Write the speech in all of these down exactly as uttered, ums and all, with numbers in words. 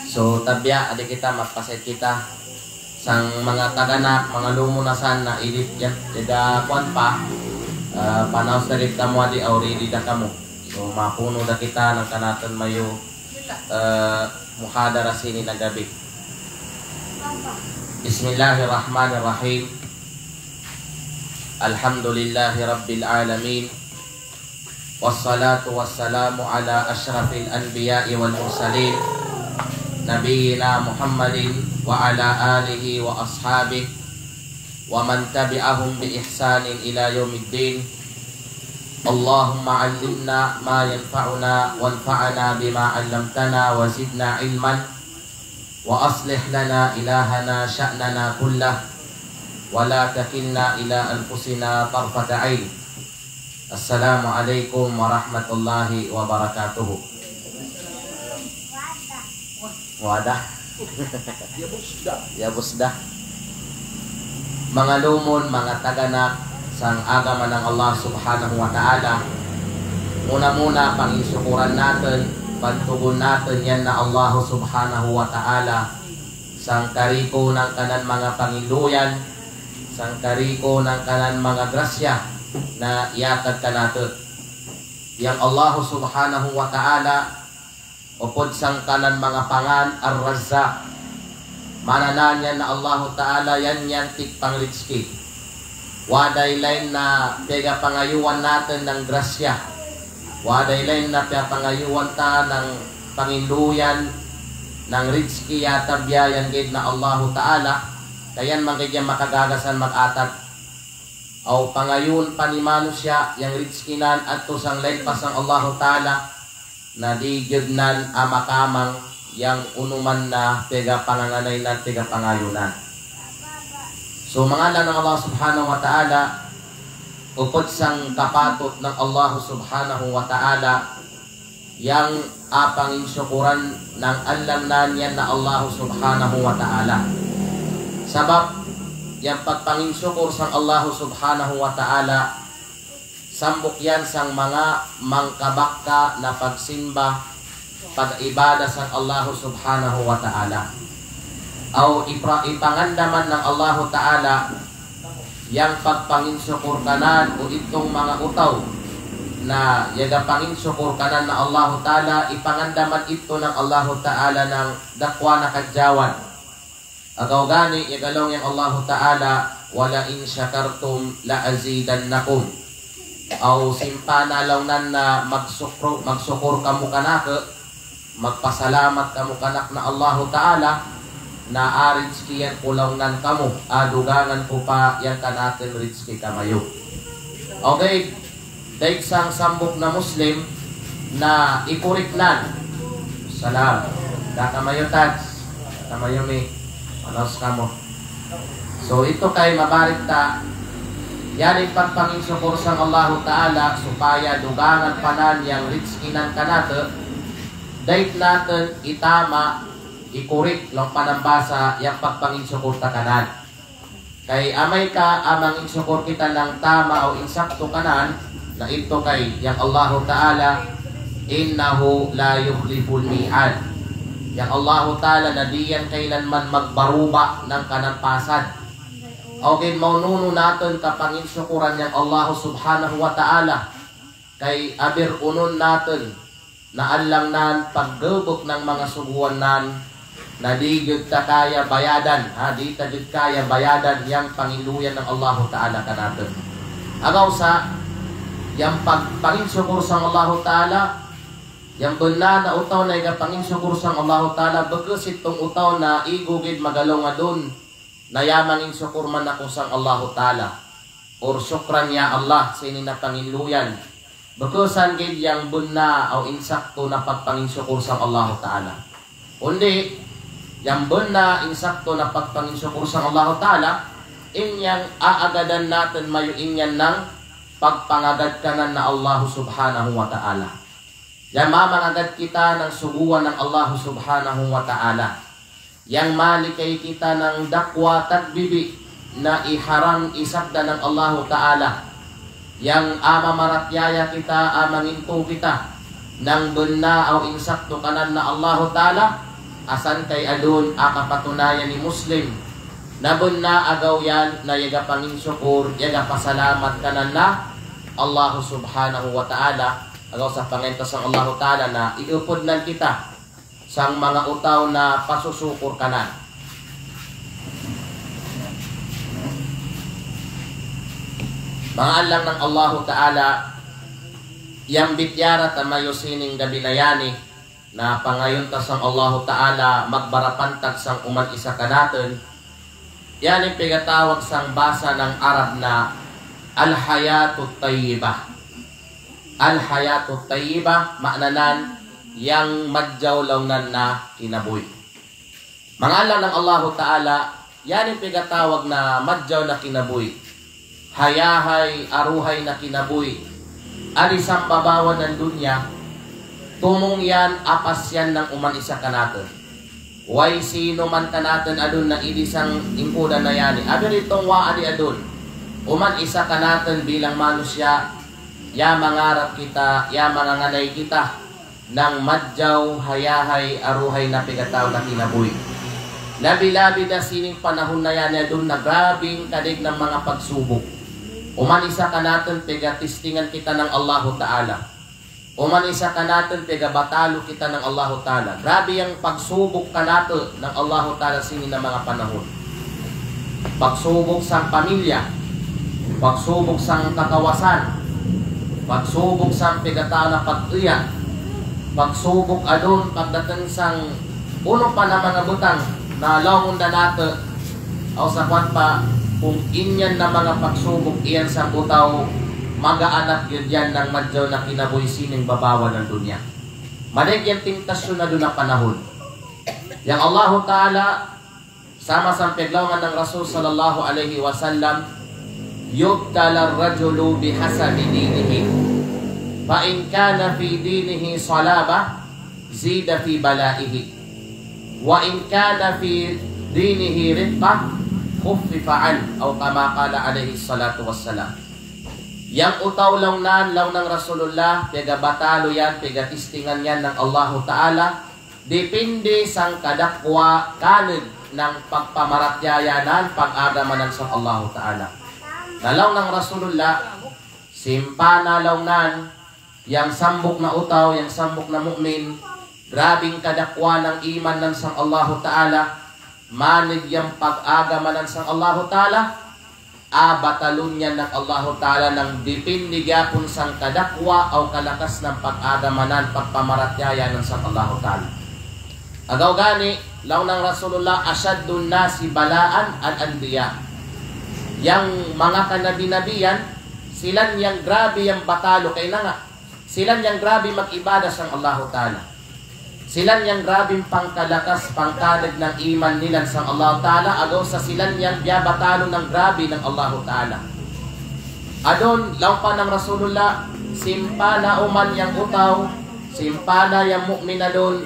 So, tabiya' adi kita magpasahit kita sang manga taganak, manga lumun asan na idip ya, yaga kuwan pa, eh, panaus da dit kamu adi aw ridi da kamu. So, mapunu da kita nangkanatun mayu, eh, muhadara sini na gabi. Bismillahirrahmanirrahim. Alhamdulillahi Rabbil Alamin. Wassalatu wassalamu ala asyrafil anbiya'i wal mursalin, nabiyyina Muhammadin wa ala alihi wa ashabihi wa man tabi'ahum bi ihsanin ila yaumiddin. Allahumma 'allimna ma yanfa'una wanfa'na bima 'allamtana wa zidna ilman. Wa aslih lana ilahana sya'nana kullah, wa la takilna ila anfusina tarfata ain. Assalamu alaikum warahmatullahi wabarakatuh. Wadah. Ya busdah. Manga lumun, manga taganak sang agama nang Allah Subhanahu wa Ta'ala. Muna-muna panginsukuran natun, pantugun natun yan na Allah Subhanahu wa Ta'ala. Sang kariko nangkanan manga panginluyan, sang kariko nangkanan manga grasya na iyatag kanatun. Yang Allah Subhanahu wa Ta'ala, upud sangkanan manga pangan, Ar-Razzaq. Mananan yan na Allahu Ta'ala yan yang tigpangritski. Wada i lain na pegapangayuan natun nang grasya. Wada i lain na pegapangayuan ta nang panginluyan, nang ritski ya tabiya' yan gid na Allahu Ta'ala. Kayan mangkidja makagagasan mag-atag. Aw pangayuan pa ni manusiya' yang ritskinan ato sang lain pa sang Allahu Ta'ala. Na di judnan ama kamang yang unuman na pegapangangananan, pegapangayunan. So, manga lalang nang Allah Subhanahu wa Ta'ala, upud sang kapatut nang Allah Subhanahu wa Ta'ala, yang apanginsukuran nang alangnan yan na Allah Subhanahu wa Ta'ala. Sabab, yang pagpanginsukur sang Allah Subhanahu wa Ta'ala, sambuk yan sang manga mangkabakka na pagsimba, pagibada sang Allahu Subhanahu wa Ta'ala. Aw ipra-, ipangandaman nang Allahu Ta'ala yang pagpanginsukur kanan o itong manga utaw na yaga panginsukur kanan na Allahu Ta'ala, ipangandaman ito nang Allahu Ta'ala nang dakwa na kadjawan. Agaw gani, iyaga laung yang Allahu Ta'ala, "Wa la in syakartum la azidannakum." Aw simpana laung nan na magsukru-, magsukur kamu kanaku, magpasalamat kamu kanak na Allahu Ta'ala, na aritskian ku laung nan kamu, adugangan ku pa yang kanatun ritski kamayu. Okay. Dait sang sambuk na Muslim na ikurik nan. Salam. Da kamayu, Taj. Kamayu mi. Manos kamu. So, ito kay mabarik ta. Yan i pagpanginsukur sang Allahu Ta'ala supaya dugangan pa nan yang ritskinan kanatu. Dait natun itama, ikurik, laung panambasa, yang pagpanginsukur ta kanan. Kay amay ka amanginsukur kita nang tama aw insakto kanan, na ito kay yang Allahu Ta'ala, "Innahu la yukhliful mi'ad." Yang Allahu Ta'ala na di yan kailanman magbaruba nangkanan pasad. Aw gin maununu natun kapanginsukuran yang Allahu Subhanahu wa Ta'ala. Kay abir unun natun na alangnan paggebek nang manga suguan nan, na di jud ta kaya bayadan, ha, di ta jud kaya bayadan yang panginluyan nang Allahu Ta'ala kanatun. Agaw sa, yang pag-, panginsukur sang Allahu Ta'ala, yang benna na utaw na iga panginsukur sang Allahu Ta'ala, bekes itong utaw na igo gid magalaw ngadun, na ya manginsukur man aku sang Allahu Ta'ala. Or syukran ya Allah, sini na panginluyan. Bekesan gid yang benna aw insakto na pagpanginsukur sang Allahu Ta'ala. Undi, yang benna insakto na pagpanginsukur sang Allahu Ta'ala, in yang aagadan natun mayu in yan nang pagpangagad kanan na Allahu Subhanahu wa Ta'ala. Yang mamangagad kita nang suguan nang Allahu Subhanahu wa Ta'ala. Yang malikay kita nang dakwa tagbibi na iharam isabda nang Allahu Ta'ala. Yang a'a mamaratiyaya kita, a'a mangintu kita, nang benna aw insaktu kanan na Allahu Ta'ala, asantay adun a'a kapatunayan i Muslim. Na benna agaw yan na iyaga panginsukur, iyaga pasalamat kanan na Allahu Subhanahu wa Ta'ala, agaw sa pangentas sang Allahu Ta'ala na iupudnan kita sang manga utaw na pasusukur kanan. Manga allang nang Allahu Ta'ala, yang bitiyara tamayo sining gabi na yani, na pangayuntas sang Allahu Ta'ala magbara pantag sang uman isa kanatun, yani pegatawag sang basa nang Arab na Al-Hayatut Tayyibah. Al-Hayatut Tayyibah, ma'nanan yang madjaw laonan na kinabuhi. Manga allang nang Allahu Ta'ala, yani pegatawag na madjaw na kinabuhi, hayahay aruhay na kinabuhi, adi sambabawan nang dunya, tumung yan apasian nang uman isa kanatun. Way sino man kanatun adun na idi sang ingkudan na yani. Abe ri tong wa adi adun. Uman isa kanatun bilang manusiya', ya mangarap kita, ya manganganay kita nang madjaw hayahay aruhay na pegatawag na kinabuhi. Labi-labi da sining panahun na yani adun na grabing kadig nang manga pagsubuk. Uman isa kanatun pegatistingan kita nang Allahu Ta'ala. Uman isa kanatun pegabatalu kita nang Allahu Ta'ala. Grabe yang pagsubuk kanatun nang Allahu Ta'ala sini na manga panahun. Pagsubuk sang pamilya, pagsubuk sang kakawasan, pagsubuk sang pegatana pag-iya, pagsubuk adun pagdatung sang unu pa na manga butang na laongun da natu', aw sa kuwan pa, kung inyan na manga pagsubuk iyan sang utaw, maganap gid yan nang madjaw na kinabuhi sining babawan nang dunya. Manig yan tingtas suna dun na panahun. Yang Allahu Ta'ala, sama sang paglaungan nang Rasul sallallahu alaihi wasallam, يبتلى الرجل بحسب دينه، فإن كان في دينه صلابة زيد في بلائه، وإن كان في دينه رقة خفف عنه، أو كما قال عليه الصلاة والسلام. Yang utaw laonan, laung nang Rasulullah, pegabatalu yan, pegatistingan yan nang Allahu Ta'ala, dipindi sang kadakwa' kaneg nang pagpamaratiyaya nan, pag-agama nan sang Allahu Ta'ala. Na laung nang Rasulullah, simpana laung nan, yang sambuk na utaw, yang sambuk na mu'min, grabing kadakwa' nang iman nan sang Allahu Ta'ala, maneg yang pag-agama nan sang Allahu Ta'ala, a'a batalun yan nang Allahu Ta'ala nang dipindi gapun sang kadakwa' aw kalakas nang pag-agama nan, pagpamaratiyaya nan sang Allahu Ta'ala. Agaw gani, laung nang Rasulullah, أشد الناس بلاء الأنبياء. Yang manga kanabi-nabian, silan yang grabe yang batalu kaina nga'. Silan yang grabe mag-ibadah sang Allahu Ta'ala. Silan yang grabe pangkalakas, pangkaneg nang iman nilan sang Allahu Ta'ala, agaw sa silan yang biyabatalu nang grabe nang Allahu Ta'ala. Adun, laung pa nang Rasulullah, simpana uman yang utaw, simpana yang mu'min adun,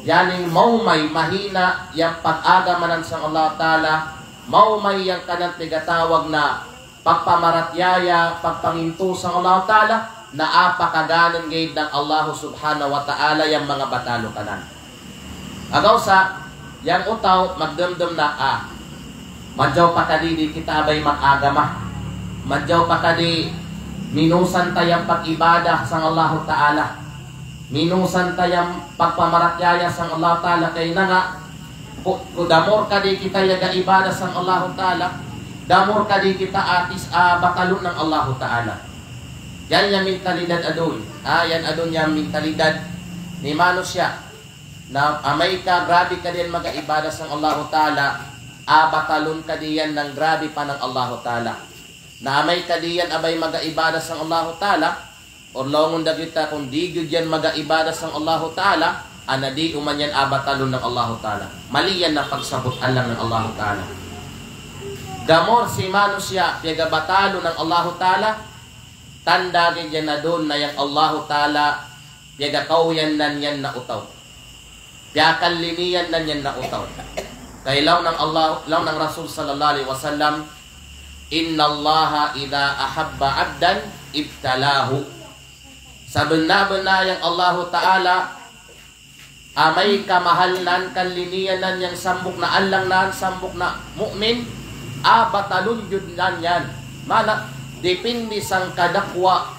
yaning maumay mahina yang pag-agama nan sang Allahu Ta'ala, maumay yang kanan pegatawag na pagpamaratiyaya, pagpangintu sang Allahu Ta'ala, na a'a pakaganen gaid nang Allahu Subhanahu wa Ta'ala yang manga batalu kanan. Agaw sa, yang utaw, magdemdem na, a, madjaw pa kadi di' kita abay mag-agama. Madjaw pa kadi minusan ta yang pag-ibadah sang Allahu Ta'ala. Minusan ta yang pagpamaratiyaya sang Allahu Ta'ala kaina nga', ku, ku damor kadi kita iyaga ibadah sang Allahu Ta'ala, damor kadi kita atis a'a batalun nang Allahu Ta'ala. Yan yang mentalidad adun, a, yan adun yang mentalidad ni manusiya'. Na amay ka grabe kadi yan mag-ibadah sang Allahu Ta'ala, a'a batalun kadi yan nang grabe pa nang Allahu Ta'ala. Na amay kadi yan abay mag-ibadah sang Allahu Ta'ala, or laungun da kita kung di' gid yan mag-ibadah sang Allahu Ta'ala, ana di' uman yan a'a batalun nang Allahu Ta'ala. Mali yan na pagsabut allang nang Allahu Ta'ala. Damor si manusiya' piyagabatalu nang Allahu Ta'ala, tanda' gid yan adun na yang Allahu Ta'ala piyagakawiyanan yan na utaw. Piyakalliniyan nan yan na utaw. Kay laung nang Allah, laung nang Rasul sallallahu alaihi wasallam, إن الله إذا أحب عبدا ibtalahu. Sabenna-benna yang Allahu Ta'ala amay kamahalnan, kalinianan yang sambuk na allangnan, sambuk na mu'min, a batalun judnan yan. Mana dipindi sangkadakwa'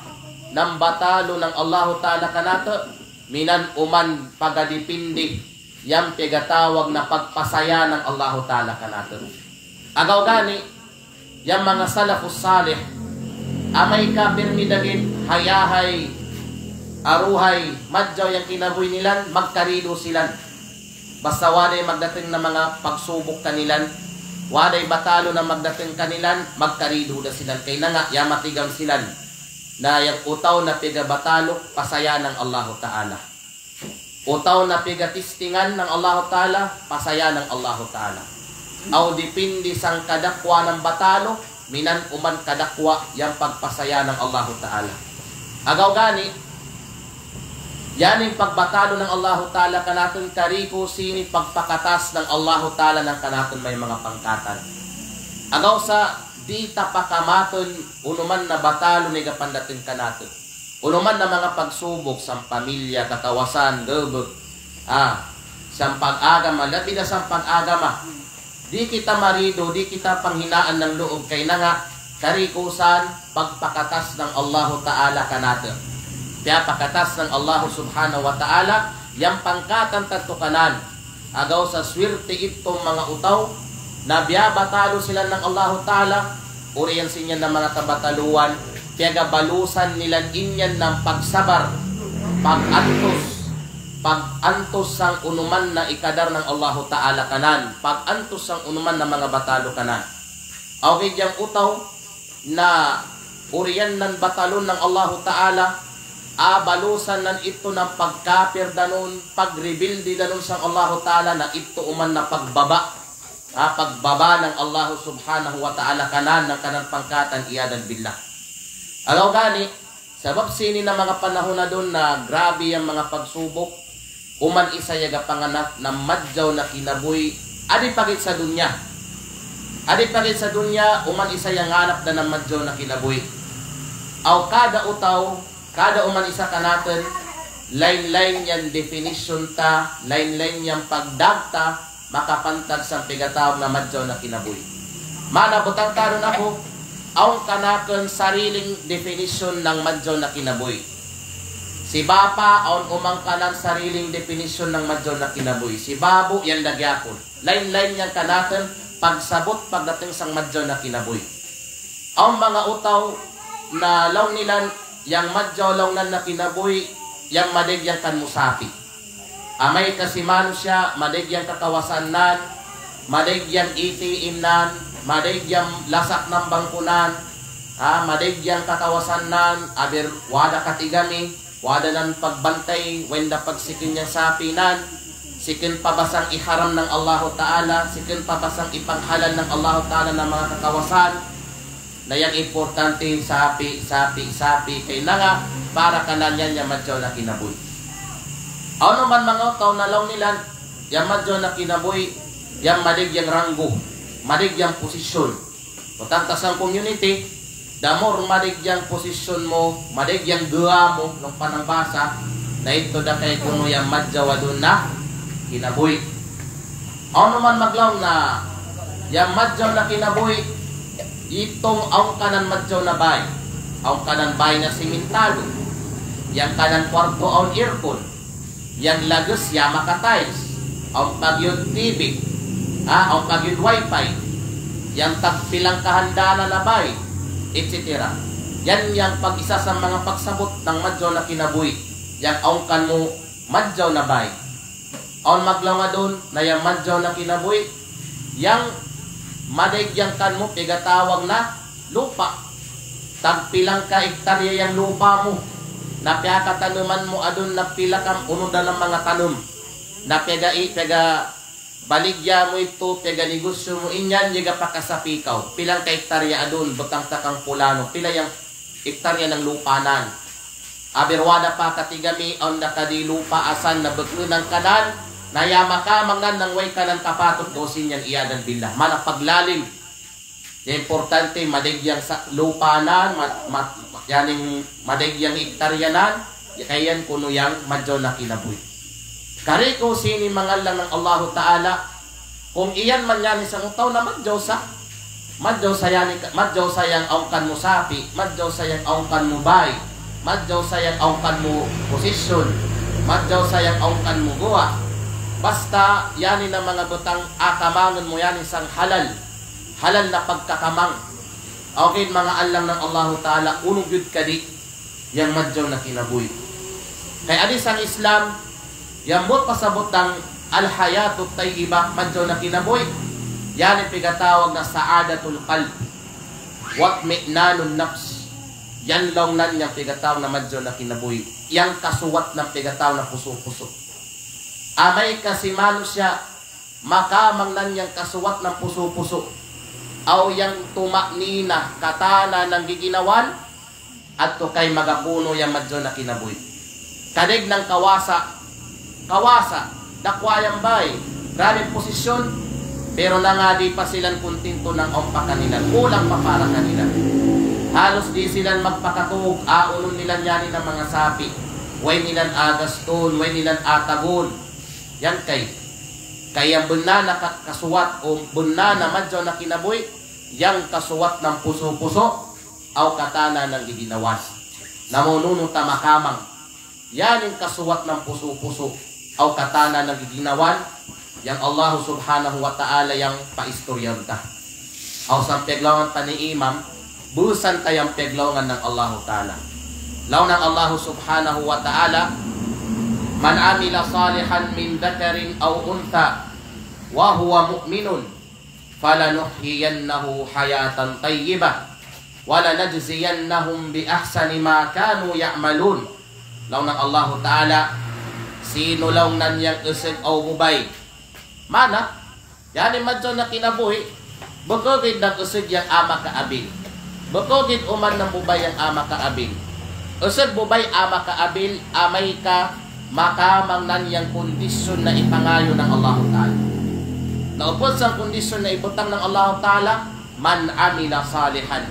nang batalun nang Allahu Ta'ala kanate', minan uman pagadipindi yang pegatawag na pagpasaya nang Allahu Ta'ala kanate'. Agaw gani, yang manga salafus salih, amay kapirmi dagin hayahay, aruhay, madjaw yang kinabuy nilan, magkaridu silan. Basta waday magdating na manga pagsubuk kanilan, waday batalun na magdating kanilan, magkaridu da silan. Kay nanga, ya matigam silan na yang utaw na pegabataluk, pasaya nang Allahu Ta'ala. Utaw na pegatistingan nang Allahu Ta'ala, pasaya nang Allahu Ta'ala. Aw dipindi sangkadakwa' nang bataluk, minan uman kadakwa' yang pagpasaya nang Allahu Ta'ala. Agaw gani, yan in pagbatalun nang Allahu Ta'ala kanatun, kariku sini pagpakatas nang Allahu Ta'ala nang kanatun may manga pangkatan. Agaw sa' di' tapakamatun unuman na batalun iga pandating kanatun. Unuman na manga pagsubuk, siyang pamilya, kakawasan, gebek, ah, siyang pag-agama, labi da siyang pag-agama. Di' kita maridu, di' kita panghinaan nang loob, kay nanga, kariku san, pagpakatas nang Allahu Ta'ala kanate'. Piyapakatas nang Allahu Subhanahu wa Ta'ala, yang pangkatan tantu kanan. Agaw sa' suwerte itong manga utaw na biyabatalu sila nang Allahu Ta'ala, uriyan siniyan na manga kabataluan, piyagabalusan nila iniyan nang pagsabar, pagantus, pagantus sang unuman na ikadar nang Allahu Ta'ala kanan, pagantus sang unuman na manga batalu kanan. Aw kay yang utaw, na uriyan nan batalun nang Allahu Ta'ala, a balusan nan itu nang pagkapir danun, pagribildi danun sang Allahu Ta'ala, na itu uman na pagbaba', a pagbaba' nang Allahu Subhanahu wa Ta'ala kanan, nang kanan pangkatan, iyadan billah. Agaw gani, sabab sini na manga panahun adun na grabe yang manga pagsubuk, uman isaya ga panganak na madjaw na kinabuhi, adi pagit sa dunya. Adi pagit sa dunya, uman isaya nganakda na madjaw na kinabuhi. Aw kada utaw, kada uman isa kanatun, lain-lain yang definition ta, lain-lain yang pagdag ta, makapantag sang pegatawag na madjaw na kinabuhi. Mana butang tadun aku, awn kanakun sariling definition nang madjaw na kinabuhi. Si bapa', awn uman kanan sariling definition nang madjaw na kinabuhi. Si babu', yan da gihapun. Lain-lain yang kanakun pagsabut pagdating sang madjaw na kinabuhi. Awn manga utaw na laung nilan yang madjaw laung nan na kinabuhi, yang madaig yang kan musapi. Amay kasi manusiya', madaig yang kakawasan nan, madaig yang ATM nan, madaig yang lasak nang bangku nan, ha, madaig yang kakawasan nan, aber wada katigami, wada nan pagbantay, wenda pagsikin yang sapi nan, sikin pa ba sang iharam nang Allahu Ta'ala, sikin pa ba sang ipanghalal nang Allahu Ta'ala na manga kakawasan, na yang importante sapi, sapi, sapi, kay nanga para kanan yan yang madjaw na kinabuhi. Awn uman manga utaw na laung nilan, yang madjaw na kinabuhi, yang madaig yang ranggo, madaig yang posisyon. Butang ta sang community, the more madaig yang posisyon mu, madaig yang gawa mu, nung panang basa, na itu da kay kunu yang madjaw adun na kinabuhi. Awn uman maglaung na yang madjaw na kinabuhi, itung awn kanan madjaw na bay. Awn kanan bay na simintado. Yang kanan kuwarto awn aircon. Yang lages ya maka-tiles. Awn pagiud TV. Ha, awn pagiud wifi. Yang tagpilangkahan dana na bay, et cetera. Yan yang pag-isa sa manga pagsabut nang madjaw na kinabuhi. Yang awn kan mu madjaw na bay. Awn maglaung adun na yang madjaw na kinabuhi, yang madaig yang kan mu pegatawag na lupa'. Tagpilangka ektarya yang lupa' mu, na piyakatanuman mu adun na pila kam unun da na manga tanum. Na piyag-i, piyagabaligya mu itu, piyaganegosyo mu inyan, iyaga pakasapi kaw. Pilangka ektarya adun, butang ta kang pulanu, pila yang ektarya nang lupa' nan. Aber wada pa katigami, awn da kadi lupa' asan na bekun nang kanan, na ya makamang nan nang way kanan kapatut do sin yan iyadan billah. Mana paglalim. Ya importante madaig yang sa lupa' nan, mat-, mat-, Iyaning madaig yang iktar iyanan, ya kayan kunu yang madjaw na kinabuhi. Kari ku sini mangallang nang Allahu Ta'ala, kung iyan man yani sang utau na madjaw sa, madjaw sa yani, madjaw sa yang awn kan mu sapi, madjaw sa yang awn kan mu bay, madjaw sa yang awn kan mu posisyon, madjaw sa yang awn kan mu guwa'. Basta yani na manga butang akamangun mu yani sang halal, halal na pagkakamang. Aw kain mangallang nang Allahu Ta'ala, unu gud kadi yang madjaw na kinabuhi. Kay adi sang Islam, yang bot pasabot dang al-hayatut tayyibah, madjaw na kinabuhi, yani pigatawag na sa'adatul qalb, watmi'nanun nafs. Yan laung nan yang pigatawag na madjaw na kinabuhi, yang kasuwat na pigatawag na puso-puso. Amay ka si manusiya' makamang nan yang kasuwat nang puso-puso, aw yang tuma'nina, katana nang giginawan, ato kay magapunu yang madjaw na kinabuhi. Kadaig nang kawasa, kawasa, dakwa' yang bay, grabe posisyon, pero nangadi pa silan kuntinto nang awn pa kanilan, kulang pa para kanilan. Halos di silan magpakatug, aunun nilan yani na manga sapi, way nilan agaston, way nilan atagun. Yan kay, kay yang benna na ka-, kasuwat o benna na madjaw na kinabuhi, yang kasuwat nang puso-puso, aw katana nang giginawan. Na maununu ta makamang, yaning kasuwat nang puso-puso, aw katana nang giginawan, yang Allahu Subhanahu wa Ta'ala yang paistoryahan ta. Aw sang paglaungan ta ni imam, busan ta yang paglaungan nang Allahu Ta'ala. Laung nang Allahu Subhanahu wa Ta'ala, "Man amila salihan min dhakarin aw untha wa huwa mu'minun, falanuhyiyannahu hayatan tayyibah, wa lanajziyannahum bi ahsani ma kanu ya'malun." Laung nang Allahu Ta'ala, sino laung nan yang usug aw bubay. Mana? Yani madjaw na kinabuhi, bukugid nang usug yang a'a makaabil. Bukugid uman nang bubay yang a'a makaabil. Usug bubay a'a makaabil, amay ka makamang nan yang kondisyon na ipangayu nang Allahu Ta'ala. Na upod sang kondisyon na ibutang nang Allahu Ta'ala, "Man amila salihan."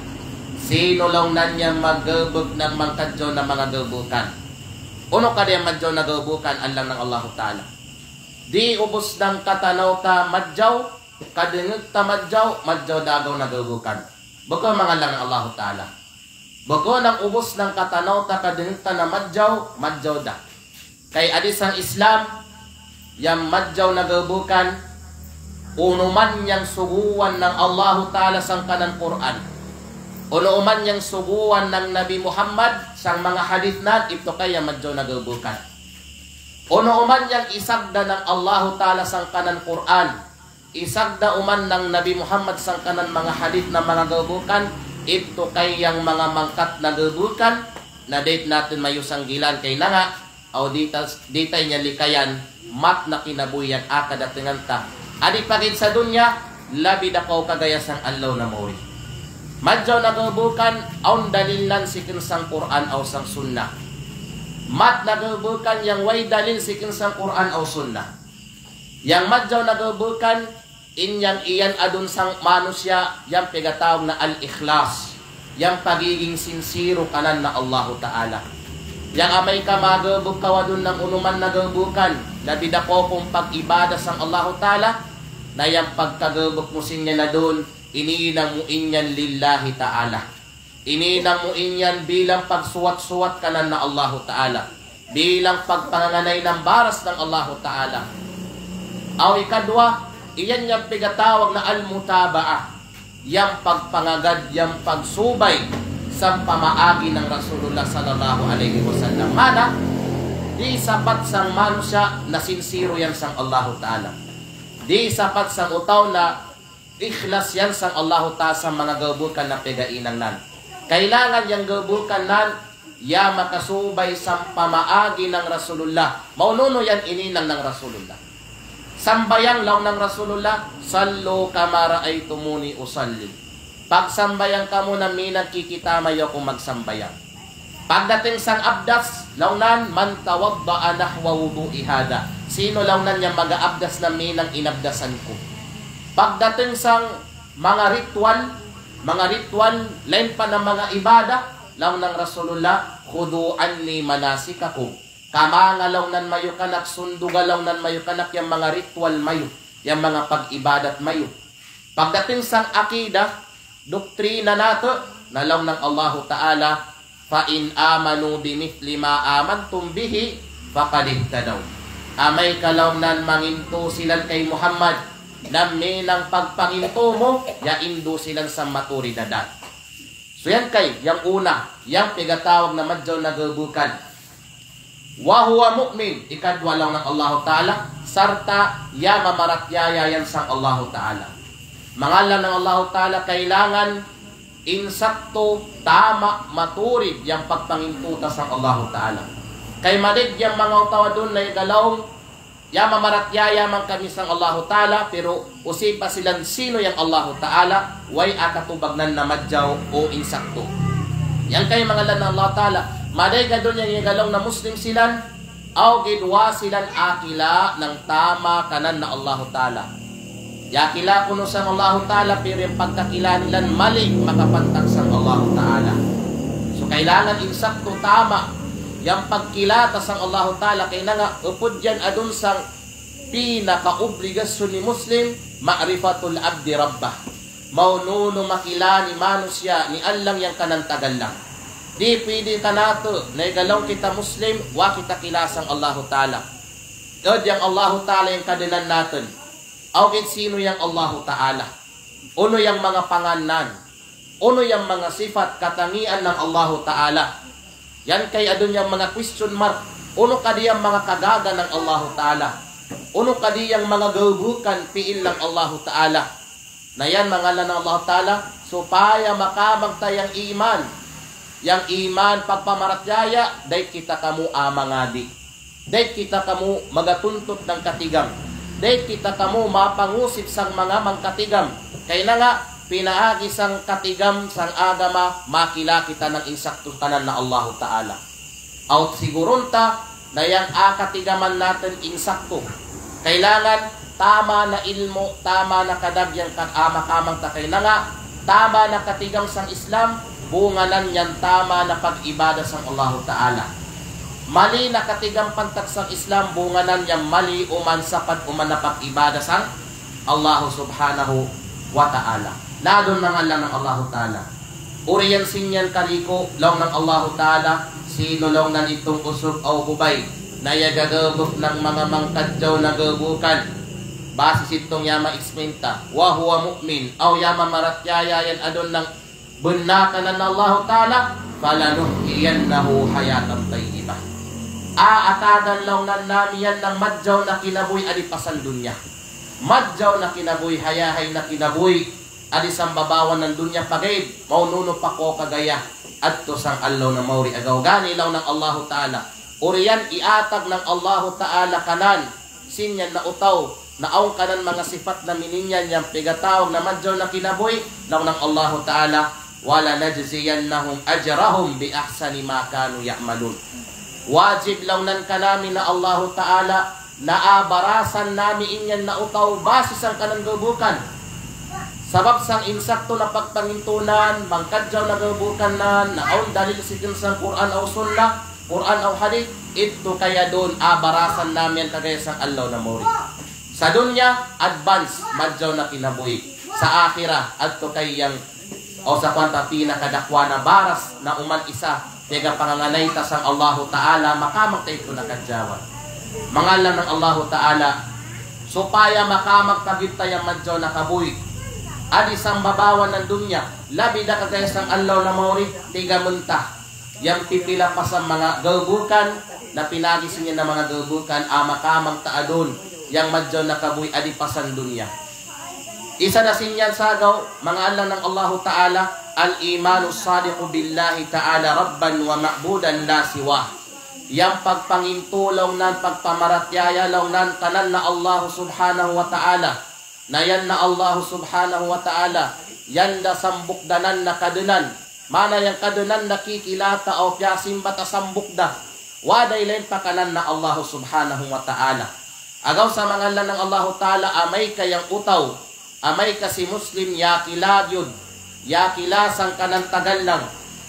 Sino laung nan yang maggebek nang mangkadjaw na manga gebekan. Unu kadi yang madjaw na gebekan, allang nang Allahu Ta'ala. Di ubus nang katanaw ta madjaw, kadengeg ta madjaw, madjaw da agaw na gebekan. Bukun mangallang nang Allahu Ta'ala. Bukun nang ubus nang katanaw ta kadengeg ta na madjaw, madjaw da. Kay adi sang Islam, yang madjaw na gebekan, unu man yang suguan nang Allahu Ta'ala sangkanan Qur'an, unu man yang suguan nang Nabi Muhammad sang manga hadith nan, iptu kay yang madjaw na gebekan. Unu uman yang isabda nang Allahu Ta'ala sangkanan Qur'an, isabda uman nang Nabi Muhammad sangkanan manga hadith na manga gebekan, iptu kay yang manga mangkat na gebekan, na da'it natin mayu sanggilan kay nanga, aw dita, dita inya likayan, mat na kinabuhi yang a'a kadatengan ta. Adi pagid sa dunya, labi da kaw kagaya sang allaw na mawi. Madjaw na gebekan, awn dalil nan si kin sang Qur'an aw sang sunnah. Mat na gebekan yang way dalil si kin sang Qur'an aw sunnah. Yang madjaw na gebekan, in yang iyan adun sang manusiya' yang pegatawag na al-ikhlas. Yang pagiging sincero kanan na Allahu Ta'ala. Yang amay ka magebek kaw adun nang unu man na gebekan, labi da kaw kung pag-ibadah sang Allahu Ta'ala, na yang pagkagebek mu sin iyan adun, ininang mu in iyan lillahi ta'ala. Ininang mu in iyan bilang pagsuwat-suwat kanan na Allahu Ta'ala. Bilang pagpanganganay nang baras nang Allahu Ta'ala. Aw ikaduwa, iyan yang pegatawag na al-mutaba'ah. Yang pagpangagad, yang pagsubay, sang pamaagi nang Rasulullah sallallahu alaihi wasallam. Mana, di sapat sang manusiya' na sincero iyan sang Allahu Ta'ala. Di sapat sang utau na ikhlas iyan sang Allahu Ta'ala sa manga gebekan na pega'i nan. Kailangan yang gebekan nan, ya makasubay sang pamaagi nang Rasulullah. Maununu yan ininang nang Rasulullah. Sambayang laung nang Rasulullah, "Sallu kama ra'aitumuni usalli." Pagsambayang kamu na minang kikita mayu aku magsambayang. Pagdating sang abdas, laung nan, "Man tawadda'a nahwa wudu'i hadha." Sino laung nan yang mag-aabdas na minang inabdasan ku. Pagdating sang manga ritual, manga ritual, lain pa na manga ibadah, Laung nang Rasulullah, "Khudhu anni manasikakum." Kamanga laung nan mayu kanak, sunduga laung nan mayu kanak yang manga ritual mayu, yang manga pag-ibadat mayu. Pagdating sang akidah, doktrina natu', na laung nang Allahu Ta'ala, "Fa in amanu bimithli ma amantum bihi faqad ihtadaw." Amay ka laung nan mangintu silan kay Muhammad, na minang pagpangintu mu, ya indu silan sa maturi dadan. So yan kay, yang una, yang pigatawag na madjaw na gebukan. Wa huwa mu'min, ikadwa laung nang Allahu Ta'ala, sarta' ya mamaratiyaya yan sang Allahu Ta'ala. Manga laung nang Allahu Ta'ala, kailangan insakto, tama', maturid yang pagpangintu ta sang Allahu Ta'ala. Kay madeg yang manga taw adun na igalaung, ya mamaratiyaya man kami sang Allahu Ta'ala, pero usipa silan sino yang Allahu Ta'ala, way akatubagnan na madjaw o insakto. Yang kay manga laung nang Allahu Ta'ala, madeg adun yang igalaung na Muslim silan, aw gid wa silan akila nang tama kanan na Allahu Ta'ala. Ya kila kunu sang Allahu Ta'ala, pero yang pagkakila nilan mali makapantag sang Allahu Ta'ala. So, kailangan insakto, tama' yang pagkila ta sang Allahu Ta'ala, kay nanga upud yan adun sang pinakaobligasyon ni Muslim, ma'rifatul abdi rabbah. Maununu makila ni manusiya' ni Allang yang kanan tagallang. Di' pwede kanatu' na igalaung kita Muslim, wa kita kila sang Allahu Ta'ala. Ed yang Allahu Ta'ala yang kadenan natun. Aw gid sino yang Allahu Ta'ala. Unu yang manga pangannan. Unu yang manga sifat katangian nang Allahu Ta'ala. Yan kay adun yang manga question mark. Unu kadi yang manga kagaga nang Allahu Ta'ala. Unu kadi yang manga gebukan pi'il nang Allahu Ta'ala. Na yan manga laung nang Allahu Ta'ala, supaya makamagta yang iman. Yang iman pagpamaratiyaya, dai kita kamu amangadi. Dai kita kamu magatuntut nang katigam. Dai kita kamu mapangusip sang manga mangkatigam. Kay nanga pinaagi sang katigam sang agama, makila kita nang insakto kanan na Allahu Ta'ala. Aw sigurun ta na yang akatigaman natun insakto. Kailangan tama na ilmu', tama na kadag yang ka-, a, makamagta kay nanga, tama na katigam sang Islam, bunganan yan tama na pag-ibada sang Allahu Ta'ala. Mali na katigam pantag sang Islam, bunganan yan mali uman sapat uman na pag-ibada sang Allahu Subhanahu wa Ta'ala. Na adun manga laung nang Allahu Ta'ala. Uriyan sin yan kariku, laung nang Allahu Ta'ala, sino laung nan itung usug aw hubay na iyagebuk nang manga mangkadjaw na gebukan. Basi situng ya ma-explain ta, wa huwa mu'min, aw ya mamaratiyaya yan adun nang benna kanan Allahu Ta'ala, falanuhyiyannahu hayatan tayyibah. A, atagan laung nan nami yan nang madjaw na kinabuhi adi pasan dunya. Madjaw na kinabuhi, hayahay na kinabuhi. Adi sambabawan nang dunya pagaid, maununu pa ko kagaya adto sang allaw na mauri. Agaw gani laung nang Allahu Ta'ala. Uriyan iatag nang Allahu Ta'ala kanan sin yan na utaw na awn kanan manga sipat na miningyan yang pigatawag na madjaw na kinabuhi, laung nang Allahu Ta'ala, "Walanajziyannahum ajrahum bi ahsani ma kanu ya'malun." Wajib laung nan kanami na Allahu Ta'ala, na a, barasan nami in yan na utaw basi sangkanan gebukan. Sabab sang insakto na pagpangintunan, mangkadjaw na gebukan nan, na awn dalil si kin sang Qur'an aw sunnah, Qur'an aw hadith, ittu kaya dun a, barasan nami yan kagaya sang allaw na mauri. Sa dunya, advance, madjaw na kinabuhi. Sa akhirah, adtu kay yang aw sa kuwan ta pinakadakwa na baras na uman isa, pegga' panganganay ta sang Allahu Ta'ala, makamagta ittu na kadjawan. Manga laung nang Allahu Ta'ala, supaya makamagta gid ta yang madjaw na kabuhi adi sambabawan nang dunya, labi da kagaya sang allaw na mauri, tigamen ta. Yang pipila pasan manga gebukan, na pinagi sin yan na manga gebukan, a, makamagta adun yang madjaw na kabuhi adi pasan dunya. Isa da sin yan sagaw, manga laung nang Allahu Ta'ala, al-imanus sadiqu billahi ta'ala rabban wa ma'budan la siwah. Yang pagpangintu laung nan, pagpamaratiyaya laung nan, kanan na Allahu Subhanahu wa Ta'ala. Na yan na Allahu Subhanahu wa Ta'ala, yan da sambukdanan na kadenan. Mana yang kadenan na kikilata aw piyasimba ta sambukda. Wada ilain pakanan na Allahu Subhanahu wa Ta'ala. Agaw sa manga laung nang Allahu Ta'ala, amay ka yang utaw, amay ka si Muslim, yakila giyud, yakila sangkanan tagallang,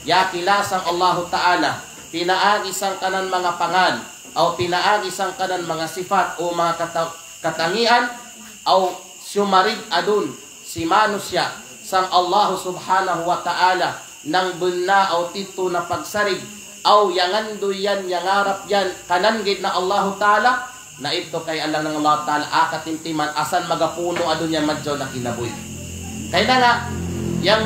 Yakila sang Allahu Ta'ala, pinaagi sangkanan manga pangan, aw pinaagi sangkanan manga sifat o manga kata-, katangian, aw siumarig adun si manusiya' sang Allahu Subhanahu wa Ta'ala nang benna aw tittu na pagsarig, aw yangandu' iyan, yangarap iyan kanan gid na Allahu Ta'ala, na ittu kay alang nang Allahu Ta'ala akatimtiman asan magapunu adun iyan madjaw na kinabuhi. Kay na nga, yang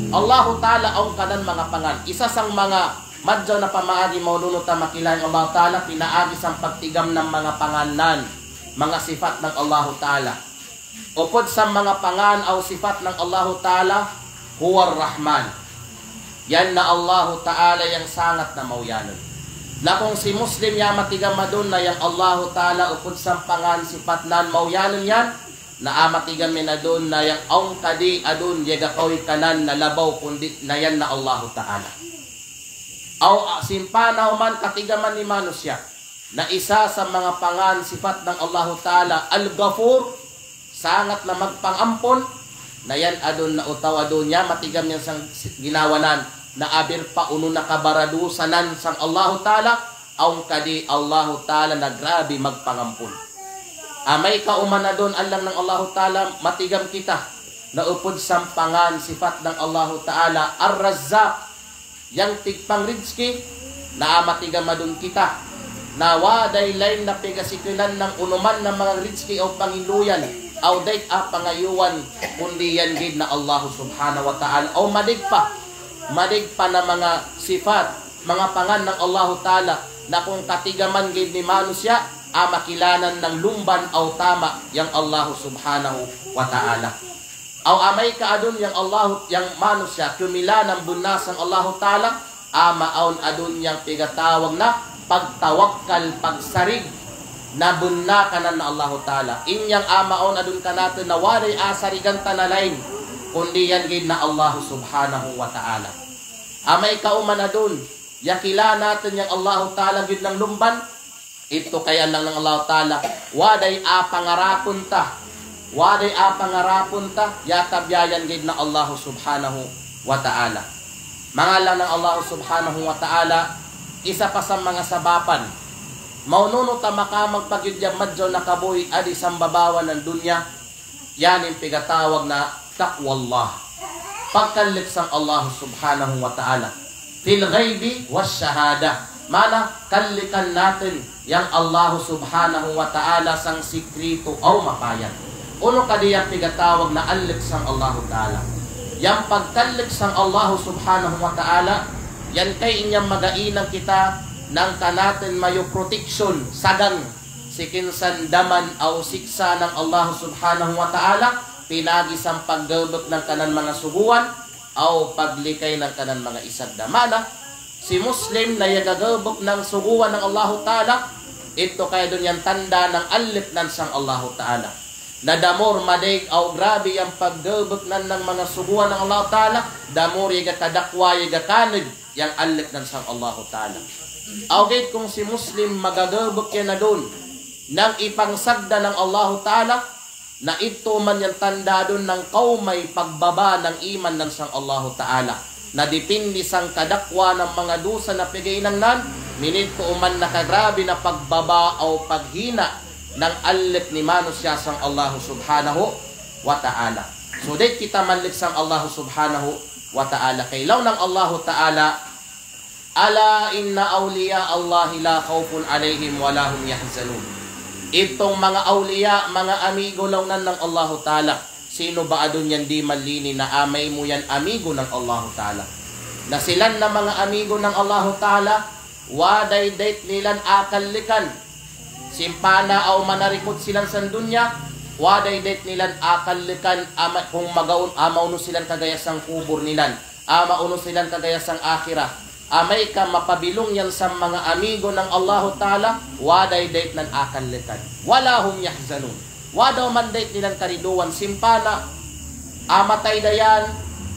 Allahu Ta'ala awn kanan manga pangan. Isa sang manga madjaw na pamaagi maununu ta makila yang Allahu Ta'ala, pinaagi sang pagtigam nang manga pangan nan, manga sifat nang Allahu Ta'ala. Upud sang manga pangan aw sifat nang Allahu Ta'ala, huwar Rahman. Yan na Allahu Ta'ala yang sangat na mauyanun. Na kung si Muslim ya matigam adun na yang Allahu Ta'ala upud sang pangan sifat nan mauyanun iyan, na a matigam iyan adun na yang awn kadi adun iyaga kawi kanan na labaw kundi na yan na Allahu Ta'ala. Aw, a, simpana o man katigaman ni manusiya' na isa sa manga pangan sifat nang Allahu Ta'ala, Al-Ghafur, sangat na magpangampun, na yan adun na utaw adun ya matigam iyan sang si-, ginawa nan, na abir pa unu na kabaradusa nan sang Allahu Ta'ala, awn kadi Allahu Ta'ala na grabe magpangampun. Amay ka o man adun alang nang Allahu Ta'ala matigam kita, na upud sang pangan sifat nang Allahu Ta'ala, Ar-Razzaq, yang tigpangrijki, na a matigam adun kita. Na wada'i lain na pegasikilan nang unu man na manga rijki aw pangiluyan, aw dait a pangayuan, kundi yan gid na Allahu Subhanahu wa Ta'ala. Aw madigpa, madigpa na manga sifat, manga pangan nang Allahu Ta'ala, na kung katigaman gid ni manusiya', a makilanan nang lumban aw tama yang Allahu Subhanahu wa Ta'ala. Aw amay ka adun yang Allahu, yang manusiya' kumila nang benna sang Allahu Ta'ala, a maawn adun yang pigatawag na pagtawakkal, pagsarig, na benna kanan na Allahu Ta'ala. In yang a maawn adun kanatun na wada'i a sarigan ta na lain, kundi yan gid na Allahu Subhanahu wa Ta'ala. Amay ka o man adun, yakila natun yang Allahu Ta'ala gid nang lumban, ittu kay alang nang Allahu Ta'ala, wada'i a pangarapun ta, wada'i a pangarapun ta, ya tabiyayan gid na Allahu Subhanahu wa Ta'ala. Manga alang nang Allahu Subhanahu wa Ta'ala, isa pa sa manga sabapan maununu ta makamagpagyud ya madjaw na kabuhi' adi sambabawan nang dunya, yan in pigatawag na taqwallah. Pagkallik sang Allahu Subhanahu wa Ta'ala. Fil ghaibi was shahadah. Mana kallikan natun yang Allahu Subhanahu wa Ta'ala sang sikritu aw mapayag. Unu kadi yang pigatawag na allik sang Allahu Ta'ala. Yang pagkallik sang Allahu Subhanahu wa Ta'ala, yan kay in yang magahinang kita nang kanatun mayu protection, sagang, si kinsan daman aw siksa nang Allahu Subhanahu wa Ta'ala, pinaagi sang paggebek nang kanan manga suguan, aw paglikay nang kanan manga isab da. Mana, si Muslim na iyaga gebek nang suguan nang Allahu Ta'ala, ittu kay adun yang tanda nang allik nan sang Allahu Ta'ala. Na damur madaig aw grabe yang paggebek nan nang manga suguan nang Allahu Ta'ala, damur iyaga kadakwa, iyaga kaneg yang allik nan sang Allahu Ta'ala. Aw ga'i kung si Muslim magagebek iyan adun nang ipangsagda nang Allahu Ta'ala, na ittu man yang tanda adun nang kaumay pagbaba nang iman nan sang Allahu Ta'ala. Na dipindi sang kadakwa nang manga dusa na pegge' inang nan, minittu man na kagrabe na pagbaba aw paghina nang allik ni manusiya' sang Allahu Subhanahu wa Ta'ala. So, da'it kita mallik sang Allahu Subhanahu wa Ta'ala. Kay laung nang Allahu Ta'ala, "Ala inna awliya Allahi la khawfun alayhim wa la hum yahzanun." Ittu manga awliya, manga amigo laung nan nang Allahu Ta'ala. Sino ba adun yang di' mallini na amay mu yan amigo nang Allahu Ta'ala. Na silan na manga amigo nang Allahu Ta'ala, wada'i da'it nilan akallikan. Simpana aw manarikut silan sang dunya, wada'i da'it nilan akallikan ama-, kung magaun-, a maunu silan kagaya sang kubur nilan. A maunu silan kagaya sang akhirat. Amay ka mapabilung yan sang manga amigo nang Allahu Ta'ala, wada'i da'it nan akallikan. Wa la hum yahzanun. Wadaw man da'it nilan kariduan simpana. A matay da yan,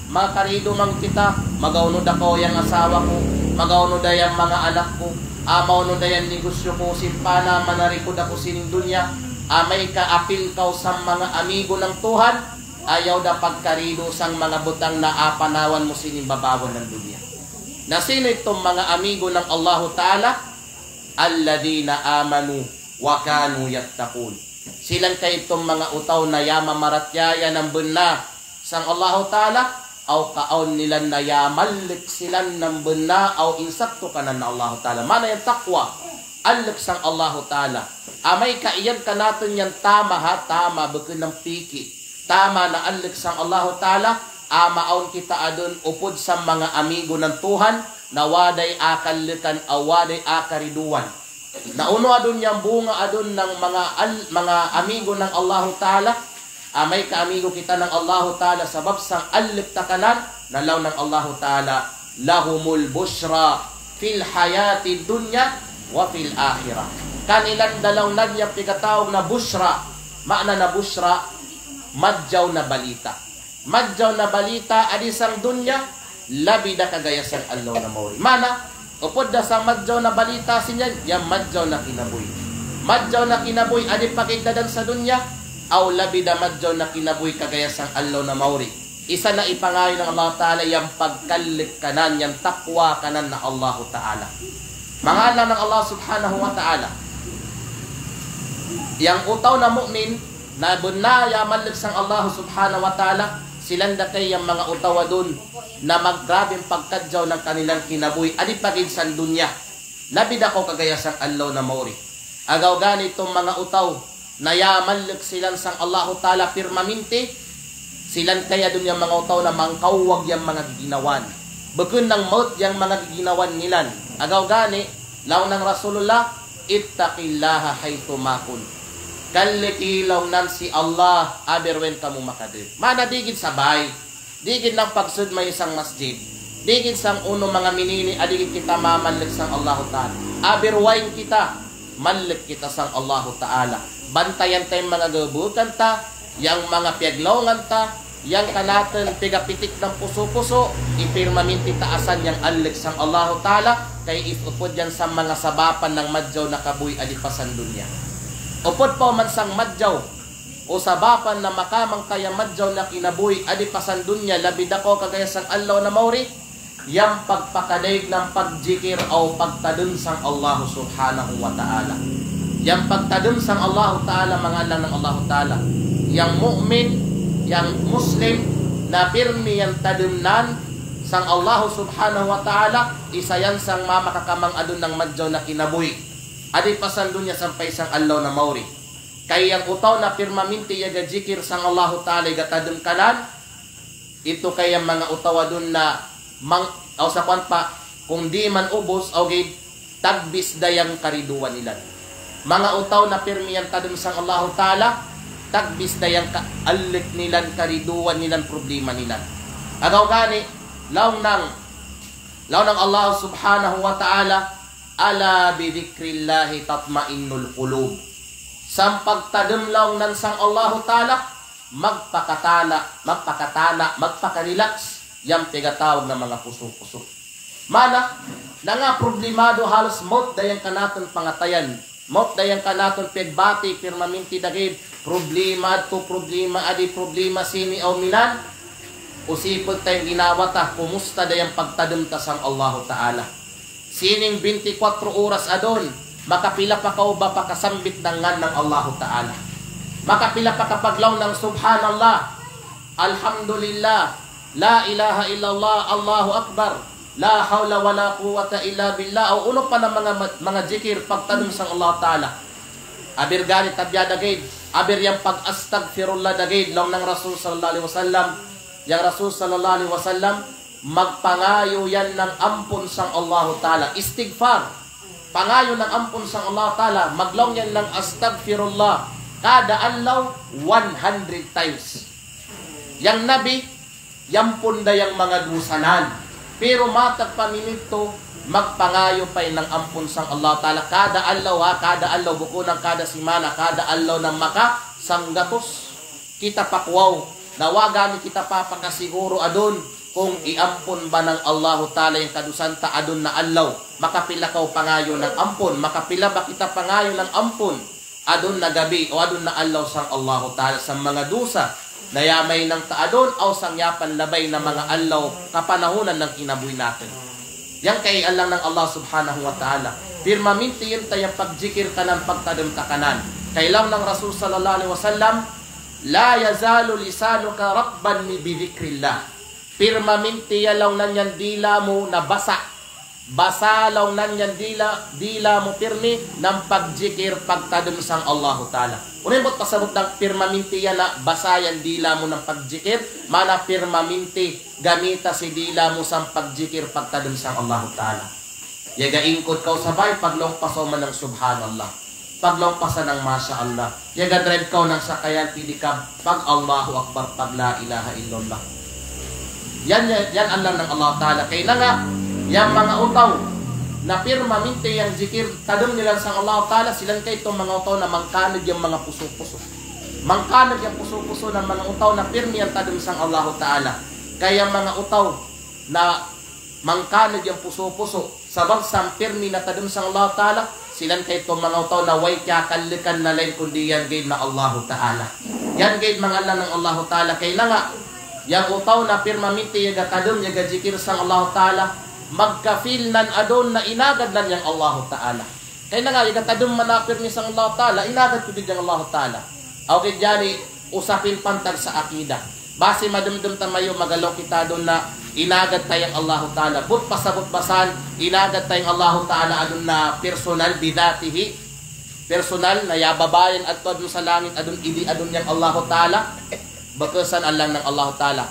makaridu man kita, magaunu da ko' yang asawa ku, magaunu da yang manga anak ku, a maunu da yang negosyo ku, simpana manarikut aku sinin dunya. Amay ka apil kaw sang manga amigo nang Tuhan, ayaw da pagkaridu sang manga butang na a panawan mu sinin babawan nang dunya. Na sino itong manga amigo nang Allahu Ta'ala? Alladhina amanu wa kanu yattaqun. Silan kai itong manga utaw na ya mamaratiyaya nang benna sang Allahu Ta'ala, aw kaawn nilan na ya mallek silan nang benna aw insakto kanan Allahu Ta'ala. Mana yang taqwa? Allek sang Allahu Ta'ala. Amay ka iyan kanatun yang tama ha, tama beken nang piki. Tama na allek sang Allahu Ta'ala, ama awn kita adun upod sang manga amigo nang Tuhan, na waday akallekan aw waday akariduan. Na unu adun yang bunga adun nang manga al-, manga amigo nang Allahu Ta'ala, amay ka amigo kita nang Allahu Ta'ala, sabab sang allek ta kanan, na law nang Allahu Ta'ala, lahumul bushra fil hayatid dunya wa fil akhirah. Kanilan da law nan yang pigatawag na bushra, maana na bushra, madjaw na balita. Madjaw na balita adi sang dunya, labi da kagaya sang allo na mauri. Mana, upod da sang madjaw na balita siniyan, yang madjaw na kinabuy. Madjaw na kinabuy adi pagiddadan sa dunya, aw labi da madjaw na kinabuy kagaya sang allo na mauri. Isa na ipangayu nang Allah Ta'ala yang pagkallek kanan, yang takwa kanan na Allah Ta'ala. Manga anak nang Allah Subhanahu wa Ta'ala. Yang utaw na mu'min, na benna ya mallek sang Allah Subhanahu wa Ta'ala, silan da kai yang manga utaw adun, na maggrabe pagkadjaw nang kanilan kinabuy, adi pagid sang dunya. Labi da ko kagaya sang allo na mauri. Agaw gani itong manga utaw, na ya mallek silan sang Allahu Ta'ala pirmaminti, silan kai adun yang manga utaw na mangkawag yang manga giginawan. Beken nang maut yang manga giginawan nilan. Agaw gani, law nang Rasulullah, ittaqillaha haythu ma kunt. Kalleki law nan si Allah, aber wen kamu makadep. Mana digid sa bay. Digid nang pagsud may isang masjid. Digid sang unu manga minini, a digid kita mamallek sang Allahu Ta'ala. Aber wayn kita, mallek kita sang Allahu Ta'ala. Bantayan ta yang manga gebukan ta, yang manga piyaglawngan ta, yang kanatun pigapitik nang pusu-pusu, ipirmaminti ta asan yang allek sang Allahu Ta'ala, kay ipupud yan sang manga sabapan nang madjaw na kabuy adi pa sang dunya. Upud pa man sang madjaw, o sabapan na makamang kaya madjaw na kinabuy adi pa sang dunya labi da ko kagaya sang allo na mauri, yang pagpakadaig nang pagjikir aw pagtadem sang Allah Subhanahu wa Ta'ala. Yang pagtadem sang Allah Ta'ala, manga anak nang Allah Ta'ala. Yang mu'min, yang muslim, na pirmi yang tademnan sang Allah Subhanahu wa Ta'ala, isa yan sang mamakakamang adun nang madjaw na kinabuy adi pa sang dunya sampay sang allo na mauri. Kay yang utaw na pirmaminti iyaga jikir sang Allahu Ta'ala iga tadem kanan, itu kay yang manga utaw adun na mang-, aw sa kuwan pa, kung di man ubus, aw gid, tagbis da yang kariduan nilan. Manga utaw na pirmi yang tadem sang Allahu Ta'ala, tagbis da yang ka-, allek nilan kariduan nilan problema nilan. Agaw gani, law nang, law nang Allah Subhanahu wa Ta'ala, ala bi dhikrillahi tatma'innul qulub. Sang pagtadem law nan sang Allahu Ta'ala, magpakatana, magpakatana, magpakarelax, yang piyagatawag na manga pusu-pusu. Mana, nanga problemado halos maut da yang kanatun pangatayan. Maut da yang kanatun piyagbati, pirmaminti dagid, problema adtu, problema adi, problema sini, aw minan. Usipun ta yang ginawa ta, kumusta da yang pagtadem ta sang Allahu Ta'ala. Sining binte kwatro oras adun, makapila pa kaw ba pakasambit nang ngan nang Allahu Ta'ala. Makapila pa kapaglaw nang Subhanallah, Alhamdulillah, La ilaha illallah, Allahu Akbar, La hawla wala quwwata illa billah, aw unu pa na manga, manga jikir pagtadem sang Allahu Ta'ala. Aber gani tabiya dagid, aber yang pag-astagfirullah dagid, law nang Rasul sallallahu alaihi wasallam, yang Rasul sallallahu alaihi wasallam, magpangayu yan nang ampun sang Allahu Ta'ala. Istighfar. Pangayu nang ampun sang Allahu Ta'ala. Maglaw yan nang astagfirullah. Kada adlaw, one hundred times. Yang Nabi, yampun da yang manga dusanan. Pero matag pa minit tu, magpangayu pa nang ampun sang Allahu Ta'ala. Kada adlaw ha, kada adlaw, bukun nang kada simana, kada adlaw nang maka sanggatus. Kita pakuwaw, na waga ni kita papakasiguru adun, kung iampun ba nang Allahu Ta'ala yang kadusan ta adun na adlaw, makapila kaw pangayu nang ampun, makapila ba kita pangayu nang ampun, adun na gabi, o adun na adlaw sang Allahu Ta'ala, sang manga dusa, na yamay nang ta adun, aw sang yapan labay na manga adlaw, kapanahunan nang kinabuy natun. Yang kai allang nang Allah Subhanahu wa Ta'ala. Pirmaminti iyan ta yang pagjikir kanan, pagtadem ta kanan. Kai laung nang Rasul sallallahu alaihi wasallam, "La yazalu lisanuka ratban bi dzikrillah." Pirmaminti iyan laung nan yang dila mu na basa. Basa laung nan yang dila, dila mu pirmi nan pagjikir pagtadem sang Allahu Ta'ala. Unu yang buat pasabut dang pirmaminti iyan na basa yang dila mu nan pagjikir, mana pirmaminti gamita si dila mu sang pagjikir pagtadem sang Allahu Ta'ala. Iyaga ingkut kau sabay paglaung pasa manang subhanallah. Paglaung pasa nang masya Allah. Iyaga dred kau nang sakayan pidikab pag Allahu Akbar, pag la ilaha illallah. Yan, yan, yan allang nang Allah Ta'ala. Kaina nga, yang manga utaw na pirmaminti yang jikir tadem nilan sang Allah Ta'ala, silan kaytu manga utaw na mangkaneg yang manga pusu-pusu. Mangkaneg yang pusu-pusu na manga utaw na pirmi yang tadem sang Allah Ta'ala. Kaya manga utaw na mangkaneg yang pusu-pusu. Sabab sang pirmi na tadem sang Allahu Ta'ala, silan kaytu manga utaw na way kiyakallekan na lain kundi yan gaid na Allahu Ta'ala. Yan gaid manga allang nang Allahu Ta'ala, kaina nga, yang utaw na pirmaminti iyaga tadem, iyaga jikir sang Allahu Ta'ala, magkafil nan adun na inagad nan yang Allahu Ta'ala. Kaina nga, iyaga tadem mana pirmi sang Allahu Ta'ala, inagad ku gid yang Allahu Ta'ala. Aw kay jari, usapin pantag sa akida. Basi mademdem ta mayu magalaw kita adun na inagad ta yang Allahu Ta'ala. But pasabut basan, inagad ta yang Allahu Ta'ala adun na personal bidatihi. Personal na ya babayan adto adun sa langit adun idi adun yang Allahu Ta'ala. Bekesan allang nang Allahu Ta'ala.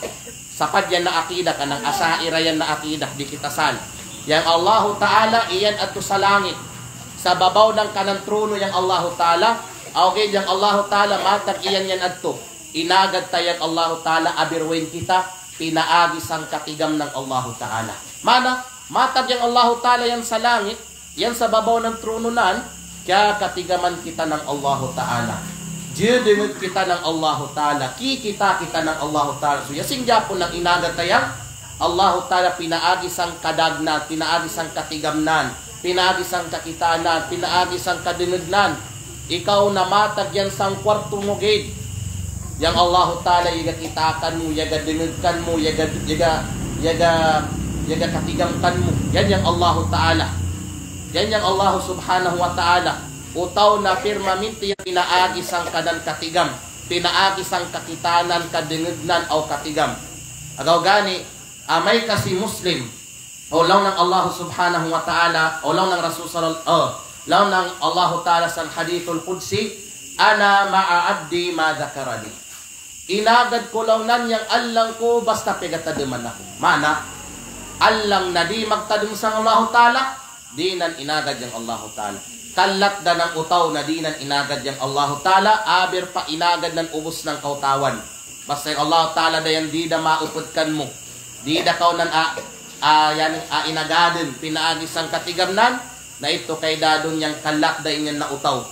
Sapad yan na akida kanang Asha'ira yan na akida di kita sal. Yang Allahu Ta'ala iyan adto sa langit. Sa babaw nang kanan trono yang Allahu Ta'ala. Aw kay yang Allahu Ta'ala matag iyan yan adto. Inagad ta yang Allahu Ta'ala, abiruin kita, pinaagi sang katigam nang Allahu Ta'ala. Mana, matag yang Allahu Ta'ala yan sa langit, yan sa babaw nang trono nan, kiyakatigaman kita nang Allahu Ta'ala. Jidenged kita nang Allahu Ta'ala, kikita kita nang Allahu Ta'ala. So, ya sing japon nang inagad ta yang Allahu Ta'ala pinaagi sang kadag nan, pinaagi sang katigam nan, pinaagi sang kakitaan nan, pinaagi sang kadenged nan. Ikaw na matag yan sang kuwarto mu gid. Yang Allahu Ta'ala iyaga kitaakan mu, iyaga dengedkan mu, iyaga, iyaga, iyaga, iyaga katigamkan mu. Yan yang Allahu Ta'ala. Yan yang Allahu Subhanahu wa Ta'ala. Utaw na pirmaminti pinaagi sang kanan katigam, pinaagi sang kakitaan nan, kadenged nan aw katigam. Agaw gani, amay ka si Muslim, o laung nang Allahu Subhanahu wa Ta'ala, o laung nang Rasul sallal-, o laung nang Allahu Ta'ala sang hadithul qudsi, "Ana ma'a abdi ma dzakarani." Inagad ku laung nan yang allang ku basta pegatademan aku. Mana, allang na di magtadem sang Allahu Ta'ala, di nan inagad yang Allahu Ta'ala. Kallat da nang utaw na di nan inagad yang Allahu Ta'ala, abir pa inagad nan ubus nang kautawan. Basta yang Allahu Ta'ala da yang di da maupedkan mu. Di da kau nan a, a, yan, a, inagaden, pinaagi sang katigam nan, na itu kay dadun yang kallat da inyan na utaw.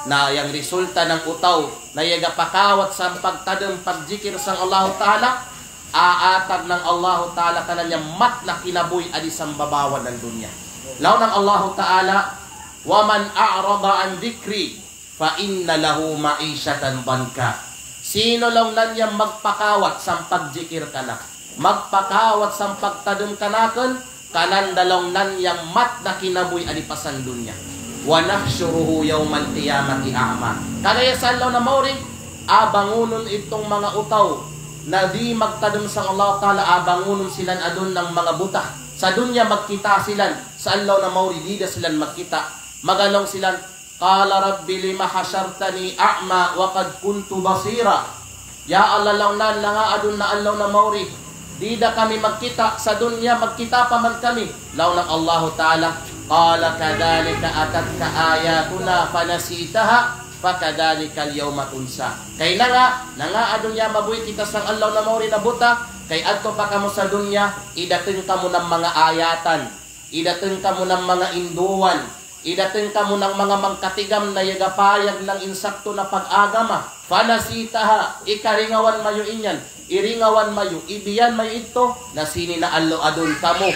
Na yang resulta nang utaw, na iyaga pakawat sang pagtadem, pagjikir sang Allahu Ta'ala, aatag nang Allahu Ta'ala kanan yang matna kinabuhi adi sang babawan nang dunya. Laung nang Allahu Ta'ala, "Wa man a'rada an dzikri fa inna lahu ma'ishatan dhanka." Sino laung nan yang magpakawat sang pagjikir kanak, magpakawat sang pagtadem kanaken, kanan da laung nan yang matna kinabuhi adi pasal dunya. "Wa nahsyuruhu yaumal qiyamati a'ma." Kagaya sa ellew na mauri, abangunun itong manga utaw na di magtadem sang Allahu Ta'ala, abangunun silan adun nang manga buta. Sa dunya magkita silan, sa ellew na mauri di da silan magkita. Magalaung silan, "Qala rabbi lima hasyartani a'ma wa qad kuntu basira." Ya Allah, laung nan, na nga adun na ellew na mauri, di da kami magkita, sa dunya magkita pa man kami. Laung nang Allahu Ta'ala, "Qala kadzalika atatka ayatuna fanasitaha fakadzalikal yauma tunsa." Kaina nga, na nga adun ya mabuhi kita sang ellew na mauri na buta, kay adto pa kamu sa dunya, idaten kamu nang manga ayatan, idaten kamu nang manga induan, idaten kamu nang manga mangkatigam na iyaga payag nang insakto na pag-agama. Fanasitaha, ikaringawan mayu inyan, iringawan mayu, ibiyan mayu ito, na sini na ellew adun kamu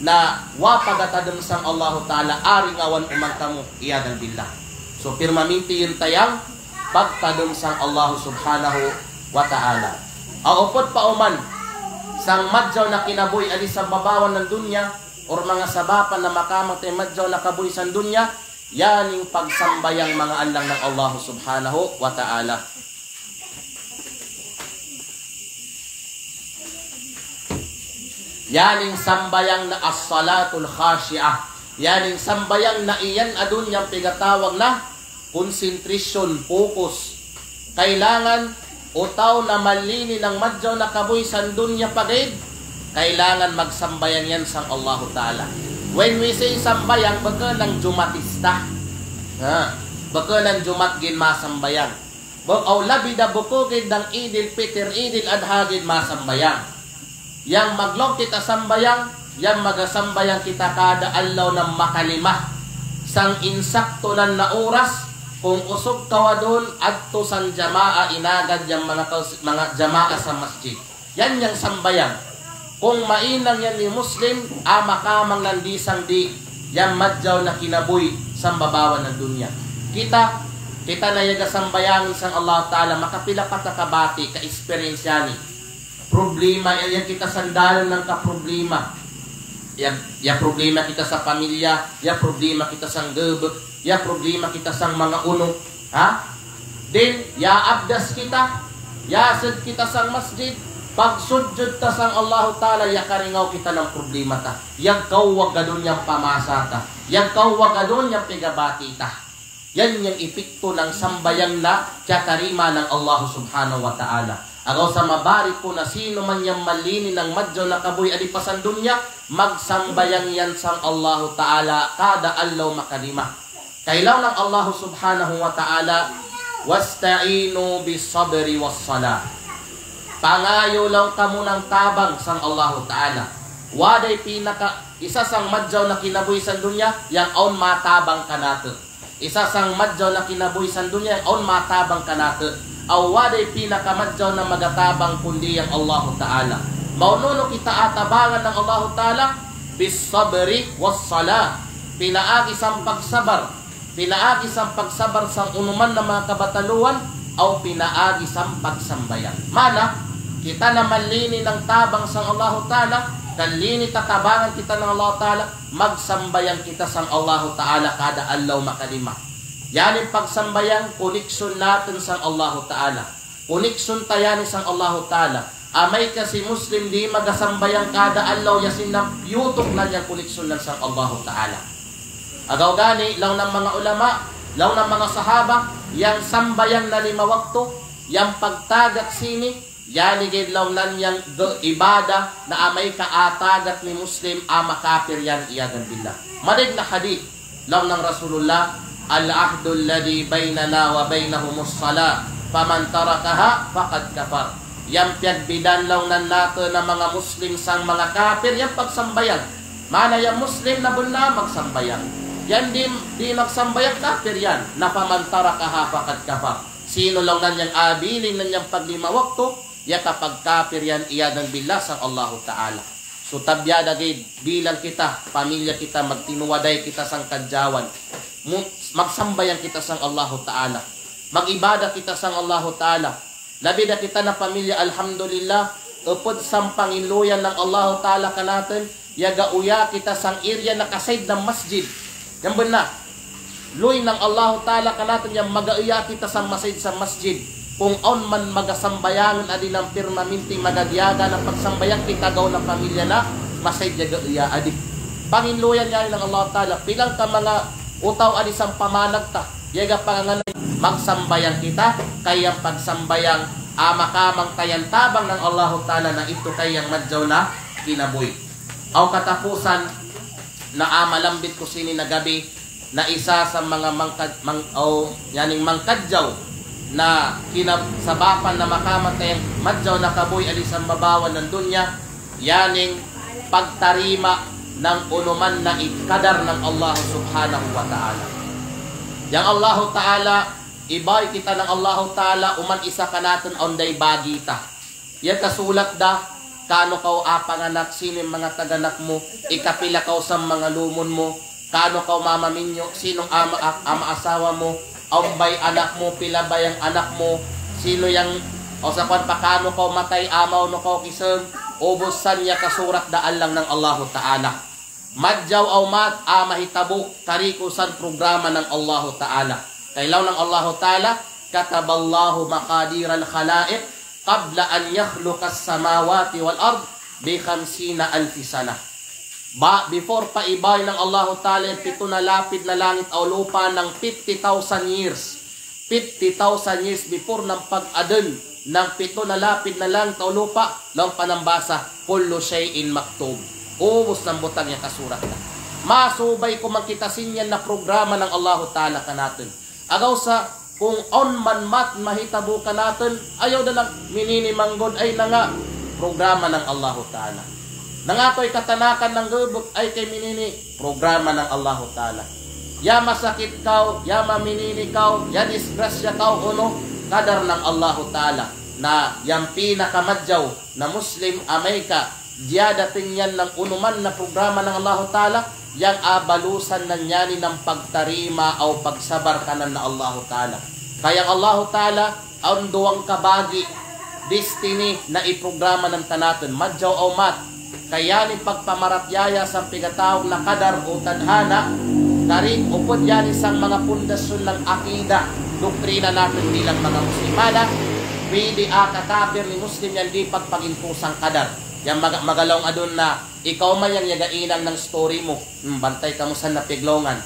na wa pagatadem sang Allahu Ta'ala, aringawan uman kamu, iyadan billah. So, pirmaminti yun tayang pagtadem sang Allahu Subhanahu wa Ta'ala. Aw upod pa uman sang madjaw na kinabuhi adi sang babawan nang dunya, or manga sabapan na makamang tayo madjaw na kabuhi san dunya, yaning pagsambayang manga allang nang Allah Subhanahu wa Ta'ala. Yaning sambayang na as-salatul khashi'ah. Yaning sambayang na iyan adun yang pigatawag na concentration, focus. Kailangan o tau na mallini nang madjaw na kabuhi san dunya pagaid, kailangan magsambayang iyan sang Allahu Ta'ala. When we say sambayang, baka nang Jumatista. Ha, baka nang Jumat gin masambayang. Bak au labi da buku gin dang Idil Pitir, Idil Adha gin masambayang. Yang maglaw kita sambayang, yang magasambayang kita kada allaw na makalima. Sang insakto nan na oras, kung usug kaw adun, adtu sang jamaa inagad yang manga kaus-, manga jamaa sa masjid. Yan yang sambayang. Kung mainang yan ni Muslim, a makamang nan di sang di, yang madjaw na kinabuhi, sang babawan na dunya. Kita, kita na iyaga sambayangin sang Allah Ta'ala, makapila pa ta kabati, ka-experience yan ni. Problema, ya, ya kita sandalan nang kaproblema. Ya, ya problema kita sa pamilya, ya problema kita sang gubuk, ya problema kita sang manga unu. Ha? Din, ya abdas kita, ya sed kita sang masjid, pagsudjud ta sang Allahu Ta'ala, ya karingaw kita nang problema ta. Ya kawag adun yang pamasa ta. Ya kawag adun yang pigabati ta. Yan yang ipikto nang sambayang na kiyatarima nang Allah Subhanahu wa Ta'ala. Agaw sa mabarik ku na sino man yang mallini nang madjaw na kabuhi adi pa san dunya, magsambayang yan sang Allahu Ta'ala kada allaw makalima. Kailaw nang Allah Subhanahu wa Ta'ala, "Wasta'inu bis-sabri was-salah." Pangayo law kamu nang tabang sang Allahu Ta'ala. Waday pinaka, isa sang madjaw na kinabuhi san dunya, yang awn matabang kanatu. Isa sang madjaw na kinabuhi san dunya yang awn matabang kanatu. Aw waday pinakamadjaw na magatabang kundi yang Allahu Ta'ala. Maunu nu kita atabangan nang Allahu Ta'ala? Bis-sabri was-salah. Pinaagi sang pagsabar. Pinaagi sang pagsabar sang unu man na manga kabataluan, aw pinaagi sang pagsambayang. Mana, kita na mallini nang tabang sang Allahu Ta'ala, kallini tatabangan kita nang Allahu Ta'ala, magsambayang kita sang Allahu Ta'ala kada allaw makalima. Yanin pagsambayang, koneksyon natun sang Allahu Ta'ala. Koneksyon ta yan sang Allahu Ta'ala. Amay ka si Muslim di magasambayang kada allaw, ya sin nan piyutuk nan yang koneksyon nan sang Allahu Ta'ala. Agaw gani, law nang manga ulama, law nang manga sahaba, yang sambayang na lima waktu, yang pagtagak sini, Yan i gid law nan yang ga-, ibada na amay ka atagat ni Muslim a makapir yan, iyadan billah. Marig na hadith law nang Rasulullah, "Al-ahdul ladhi baynana wa baynahumus salah, faman tarakaha faqad kafar." Yang piyagbidan law nan natun na manga Muslim sang manga kapir, yang pagsambayang. Mana yang Muslim na bunna magsambayang. Yang di, di magsambayang kapir yan. Na faman tarakaha faqad kafar. Sino law nan yang abilin nan yang paglima waktu, ya kapagkapir yan iyadan billah sang Allahu Ta'ala. So tabiya' da gid, bilang kita, pamilya kita, magtinuwaday kita sang kadjawan. Mu-, magsambayang kita sang Allahu Ta'ala. Mag-ibada kita sang Allahu Ta'ala. Labi da kita na pamilya, alhamdulillah, upud sang panginluyan nang Allahu Ta'ala kanatun, ya ga-uya kita sang area na kasayd nang masjid. Yang bunna. Luy nang Allahu Ta'ala kanatun yang maga-uya kita sang masayd sang masjid. Kung awn man magasambayangun adi nang pirmaminti magadiyaga na pagsambayang kita gaw na pamilya na masayd ya ga-uya adi. Panginluyan yan nang Allahu Ta'ala. Pilang ka manga utaw adi sang pamanag ta. Iyaga panganganay magsambayang kita, kayang pagsambayang a makamang tayan tabang nang Allahu Ta'ala na itu kayang madjaw na kinabuhi. Aw katapusan na a malambit ku sini na gabi, na isa sa manga mangkad-, mang-, aw, yaning mangkadjaw na kinab-, sabapan na makamang tayang madjaw na kabuhi adi sang babawan nang dunya, yaning pagtarima nang unu man na ikadar nang Allah Subhanahu wa Ta'ala. Yang Allahu Ta'ala, ibay kita nang Allahu Ta'ala, uman isa kanatun awn da ibagi ta. Ya kasulat da, kanu kaw a panganak, sino manga taganak mu, ikapila kaw sang manga lumun mu, kanu kaw mamaminyo, sino ama, ama asawa mu, awn bay anak mu, pila bay yang anak mu, sino yang, o sa kuwan pa kanu kaw matay, amaw nu kaw kisem, ubus san ya kasulat da allang nang Allahu Ta'ala. Madjaw aw mat, a'a mahitabu' kariku san programa nang Allahu Ta'ala. Kay law nang Allahu Ta'ala, كتب الله مقادير الخلائق قبل أن يخلق السماوات والأرض بخمسين ألف سنة. Ba, before pa ibay nang Allahu Ta'ala yang pitu na lapid na langit aw lupa nang fifty thousand years. Fifty thousand years before nang pag-adun nang pitu na lapid na langit aw lupa, laung panambasa, كل شيء مكتوب. Ubus nang butang yang kasurat na. Masubay kuman kita sin yan na programa nang Allahu Ta'ala kanatun. Agaw sa kung awn man mat mahitabu kanatun, ayaw da lang minini manggod ay nanga programa nang Allahu Ta'ala. Nanga toy katanakan nang gubuk ay kay minini programa nang Allahu Ta'ala. Ya masakit kaw, ya maminini kaw, ya disgrasya kaw, unu, kadar nang Allahu Ta'ala. Na yang pinakamadjaw na Muslim, amay ka diyadating yan nang unuman na programa nang Allahu Ta'ala, yang abalusan na niya ni nang pagtarima aw pagsabar kanan na Allahu Ta'ala. Kay yang Allahu Ta'ala, awn duwang kabagi', destiny na iprograma nan kanatun, madjaw aw mat. Kay yan i pagpamaratyaya sang pigatawag na kadar o tadhana, kari upud yan i sang manga pundasyon nang akida, doktrina natun bilang manga Muslim. Mana, pwede a'a kakapir ni Muslim yan di' pagpagintu sang kadar. Yang maga-, magalaw adun na, ikaw man yang yaga inang nang story mu. Hmm, bantay kamu san na peglawngan.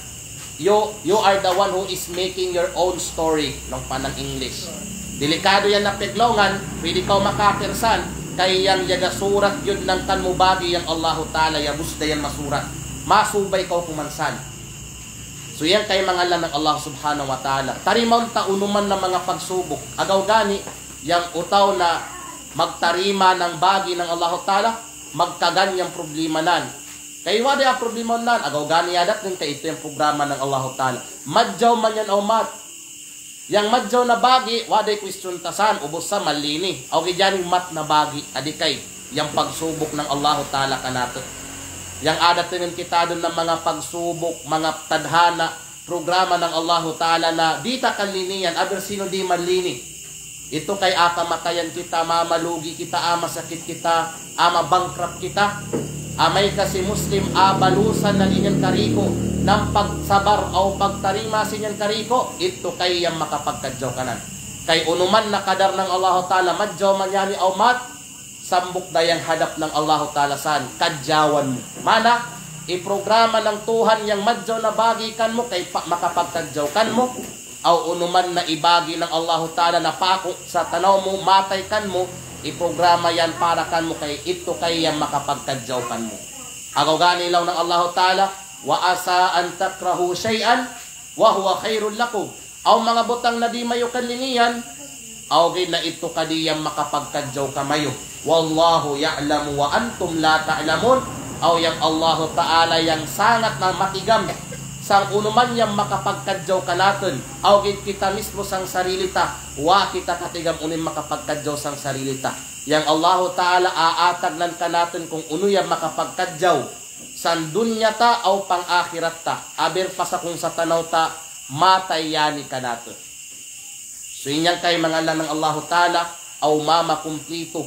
You, you are the one who is making your own story, laung pa nang English. Delikado yan na peglawngan, pwede kaw makapir san, kay yang yaga surat yun nang kan mu bagi yang Allahu Ta'ala, yabus da yan masurat. Masubay kaw kuman san. So yan kay mangalan nang Allah Subhanahu wa Ta'ala. Tarimaun ta unuman na manga pagsubuk. Agaw gani, yang u taw na magtarima nang bagi nang Allahu Ta'ala, magkagan yang problema nan. Kay wada' problema nan, agaw gani adat nin kay itu yang programa nang Allahu Ta'ala. Madjaw man yan aw mat. Yang madjaw na bagi, wada' question ta san, ubus sa malini. Aw gid yan i mat na bagi, adikay yang pagsubuk nang Allahu Ta'ala kanatun. Yang adat nin kita adun na manga pagsubuk, manga tadhana, programa nang Allahu Ta'ala na di' ta kalinian, aber sino di' malini. Itu kay a'a kamatayan kita, a'a malugi kita, a'a masakit kita, a'a mabankrupt kita. Amay ka si Muslim, a'a balusan nan iyan kariku, nang pagsabar aw pagtarima si iyan kariku, itu kay yang makapagkadjaw kanan. Kay unuman na kadar nang Allahu Ta'ala, madjaw man yan i aw mat, sambuk da yang hadap nang Allahu Ta'ala san, kadjawan mu. Mana, iprograma nang Tuhan yang madjaw na bagi kan mu, kay pa-, makapagkadjaw kan mu, aw unuman na ibagi nang Allahu Ta'ala na paku sa tanaw mu, matay kan mu, iprograma yan para kan mu, kay itu kay yang makapagkadjaw kan mu. Agaw gani laung nang Allahu Ta'ala, وعسى أن تكرهوا شيئا وهو خير لكم. Aw manga butang na di' mayu kalinian, aw gid na itu kadi yang makapagkadjaw kamayu. والله يعلم وأنتم لا تعلمون. Aw yang Allahu Ta'ala yang sangat na matigam sang unuman yang makapagkadjaw kanatun. Aw gid kita mismo sang sarili ta, wa' kita katigam unu yang makapagkadjaw sang sarili ta. Yang Allahu Ta'ala aatag nan kanatun kung unu yang makapagkadjaw san dunya ta aw pang-akhirat ta, aber pa sa kung sa tanaw ta matay yan i kanatun. So in yan kay mangalan nang Allahu Ta'ala, aw mama kumplitu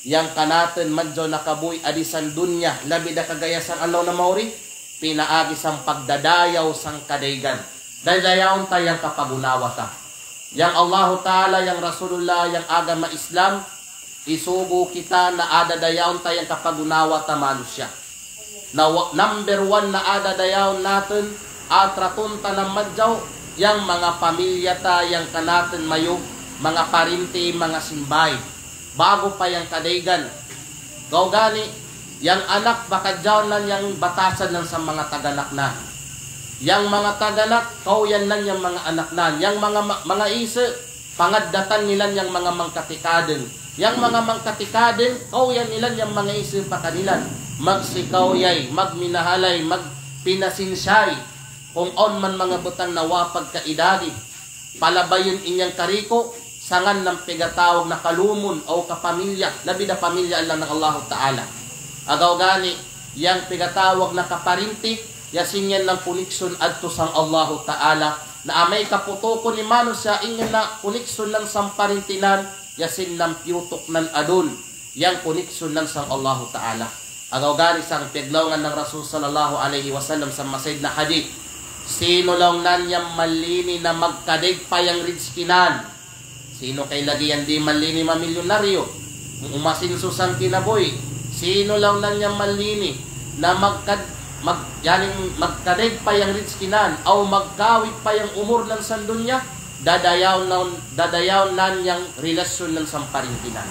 yang kanatun madjaw na kabuhi' adi san dunya, labi da kagaya san alaw na ma'uri, pinaagi san pagdadayaw sang kadaygan. Dadayawun ta yang kapagunawa ta. Yang Allahu Ta'ala, yang Rasulullah, yang agama Islam, isubu kita na a'a dadayawun ta yang kapagunawa ta manusiya'. Na wa-, number one na a'a dadayawun natun, a'a tratun ta na madjaw, yang manga pamilya ta yang kanatun mayu, manga parinti, manga simbay. Bagu pa yang kadaygan. Gaw gani, yang anak pakadjaw nan yang batasan nan sang manga taganak nan. Yang manga taganak, kawian nan yang manga anak nan. Yang manga ma-, manga ise, pangaddatan nilan yang manga mangkatikadeng. Yang manga mangkatikadeng, kawian nilan yang manga ise pakanilan. Magsikawyay, magminahalay, magpinasinsyay. Kung awn man manga butang na wa' pagkaidadi, palabayun in yang kariku, sangan nang pigatawag na kalumun aw kapamilya, labi da pamilya Allah nang Allahu Ta'ala. Agaw gani, yang pigatawag na kaparinti, ya sin yan nang koneksyon adtu sang Allahu Ta'ala. Na amay kaputukun ni manusiya' in yan na koneksyon nan sang parinti nan, ya sin nang piyutuk nan adun, yang koneksyon nan sang Allahu Ta'ala. Agaw gari sang piyaglaw ngan nang Rasul sallallahu alaihi wasallam sa masaid na hadith. Sino law nan yang mallini na magkadeg pa yang rizkinan. Sino kay lagi yang di mallini mamilyonaryo, umasinso sang kinabuhi. Sino law nan yang mallini na magkad-, mag-, yaning magkadeg pa yang rizkinan, aw magkawit pa yang umurnan sang dunya, dadayaw nan, dadayaw nan yang relasyon nan sang parintinan.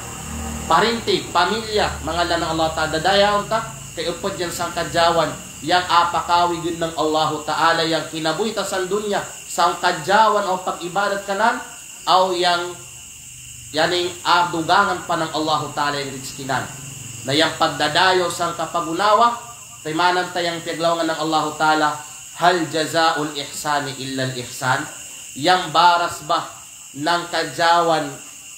Parinti, pamilya, manga law nang Allah Ta'ala, dadayaw ta, kay upad yan sang kadjawan, yang apakawigen nang Allahu Ta'ala, yang kinabuhi ta sang dunya, sang kadjawan aw pag-ibadat kanan, aw yang yaning adugangan pa nang Allahu Ta'ala yang rizkinan. Na yang pagdadayaw sang kapagunawa, timanan ta yang piyaglaw ngan nang Allahu Ta'ala, hal jazaul ihsani illal ihsan? Yang baras ba nang kadjawan,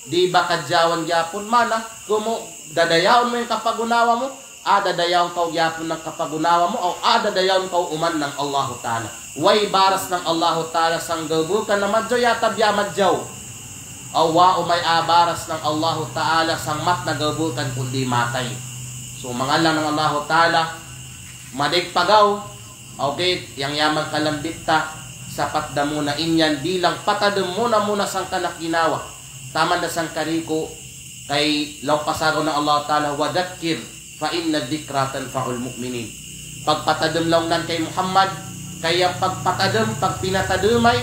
di ba kadjawan gyapun mana, kumu dadayawon mu yang kapagunawa mu, a dadayawon kaw gyapun nang kapagunawa mu, aw a dadayawon kaw uman nang Allahu Ta'ala. Way baras nang Allahu Ta'ala sang gabukan na madjaw, ya tabya madjaw. Aw wa umay a baras nang Allahu Ta'ala sang mat na gabukan kundi matay. So, manga law nang Allahu Ta'ala, madeg pagaw, aw git, yang yaman kalambit ta, sapat da muna inyan bilang patadem muna-muna sang kanak ginawa. Taman da sang kariku, kay law pasagaw nang Allahu Ta'ala, wa dhakkir fa inna dhikra tanfa'ul mu'minin. Pagpatadem law nan kay Muhammad, kay yang pagpatadem, pagpinatademay,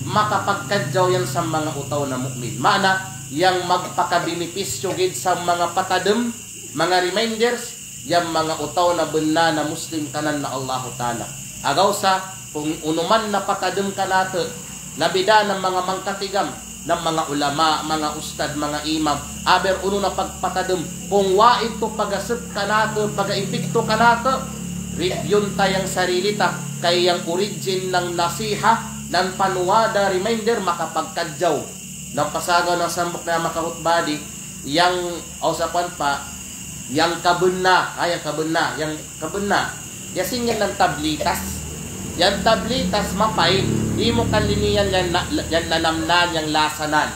makapagkadjaw yan sa manga o taw na mu'min. Ma'ana, yang magpakabinipisyo gid sa manga patadem, manga reminders, yan manga o taw na benna na Muslim kanan na Allahu Ta'ala. Agaw sa, kung unu man na patadem kanate, labida na manga mangkatigam, na manga ulama, manga ustad, manga imam, aber unu na pagpatadem, kung wa'id to pagasep kanate, pagaepekto kanate, review-n ta yang sarili ta, kay yang origin nang nasiha, nang panuwada reminder makapagkadjaw. Nang pasagaw nang sambok na makahutba di, yang, aw sa kuwan pa, yang kabenna, ah, yang kabenna, yang kabenna. Yang sing yan nang tablitas. Yang tablitas mapait, di mu kalinian yang na-, yang nanamnan, yang lasanan.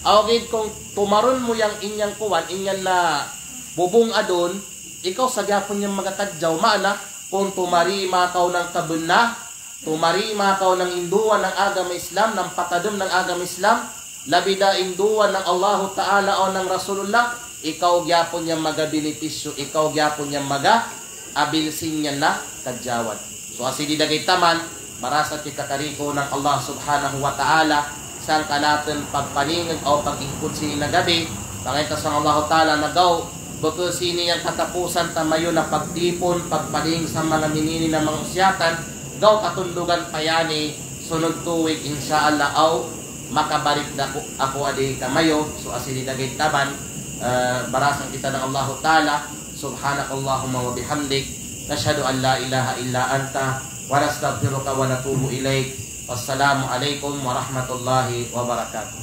Aw gid kung tumaron mu yang inyan kuwan, inyan na bubung adon, ikaw sa gyapun yang magakadjaw, ma'ana, kung tumarima kaw nang kabenna, tumarima kaw nang induan nang agama Islam, nang patadem nang agama Islam, labida induan nang Allahu Ta'ala aw nang Rasulullah, ikaw gyapun yang magabinipisyo, ikaw gyapun yang magaabil sing yan na kadjawan. So, asidi dagay taman, marasa kita kariku nang Allah Subhanahu wa Ta'ala, sang kanaten pagpaningeg aw pagingkod sini na gabi, pangayta sang Allahu Ta'ala na gaw, beke sini yang katapusan tamayo na pagtipun, pagpaningeg sa manga minini na manga usyatan, gaw katundugan payani, sunod tuwig, insya Allah, aw makabalik da ku, aku adi kamayo, so asidi dagay taman, eh, barasan kita nang Allahu Ta'ala, subhanakallahumma wa bihamdik, nashhadu an la ilaha illa anta, wa nastaghfiruka wa natubu ilaik. Wassalamu alaikum warahmatullahi wabarakatuh.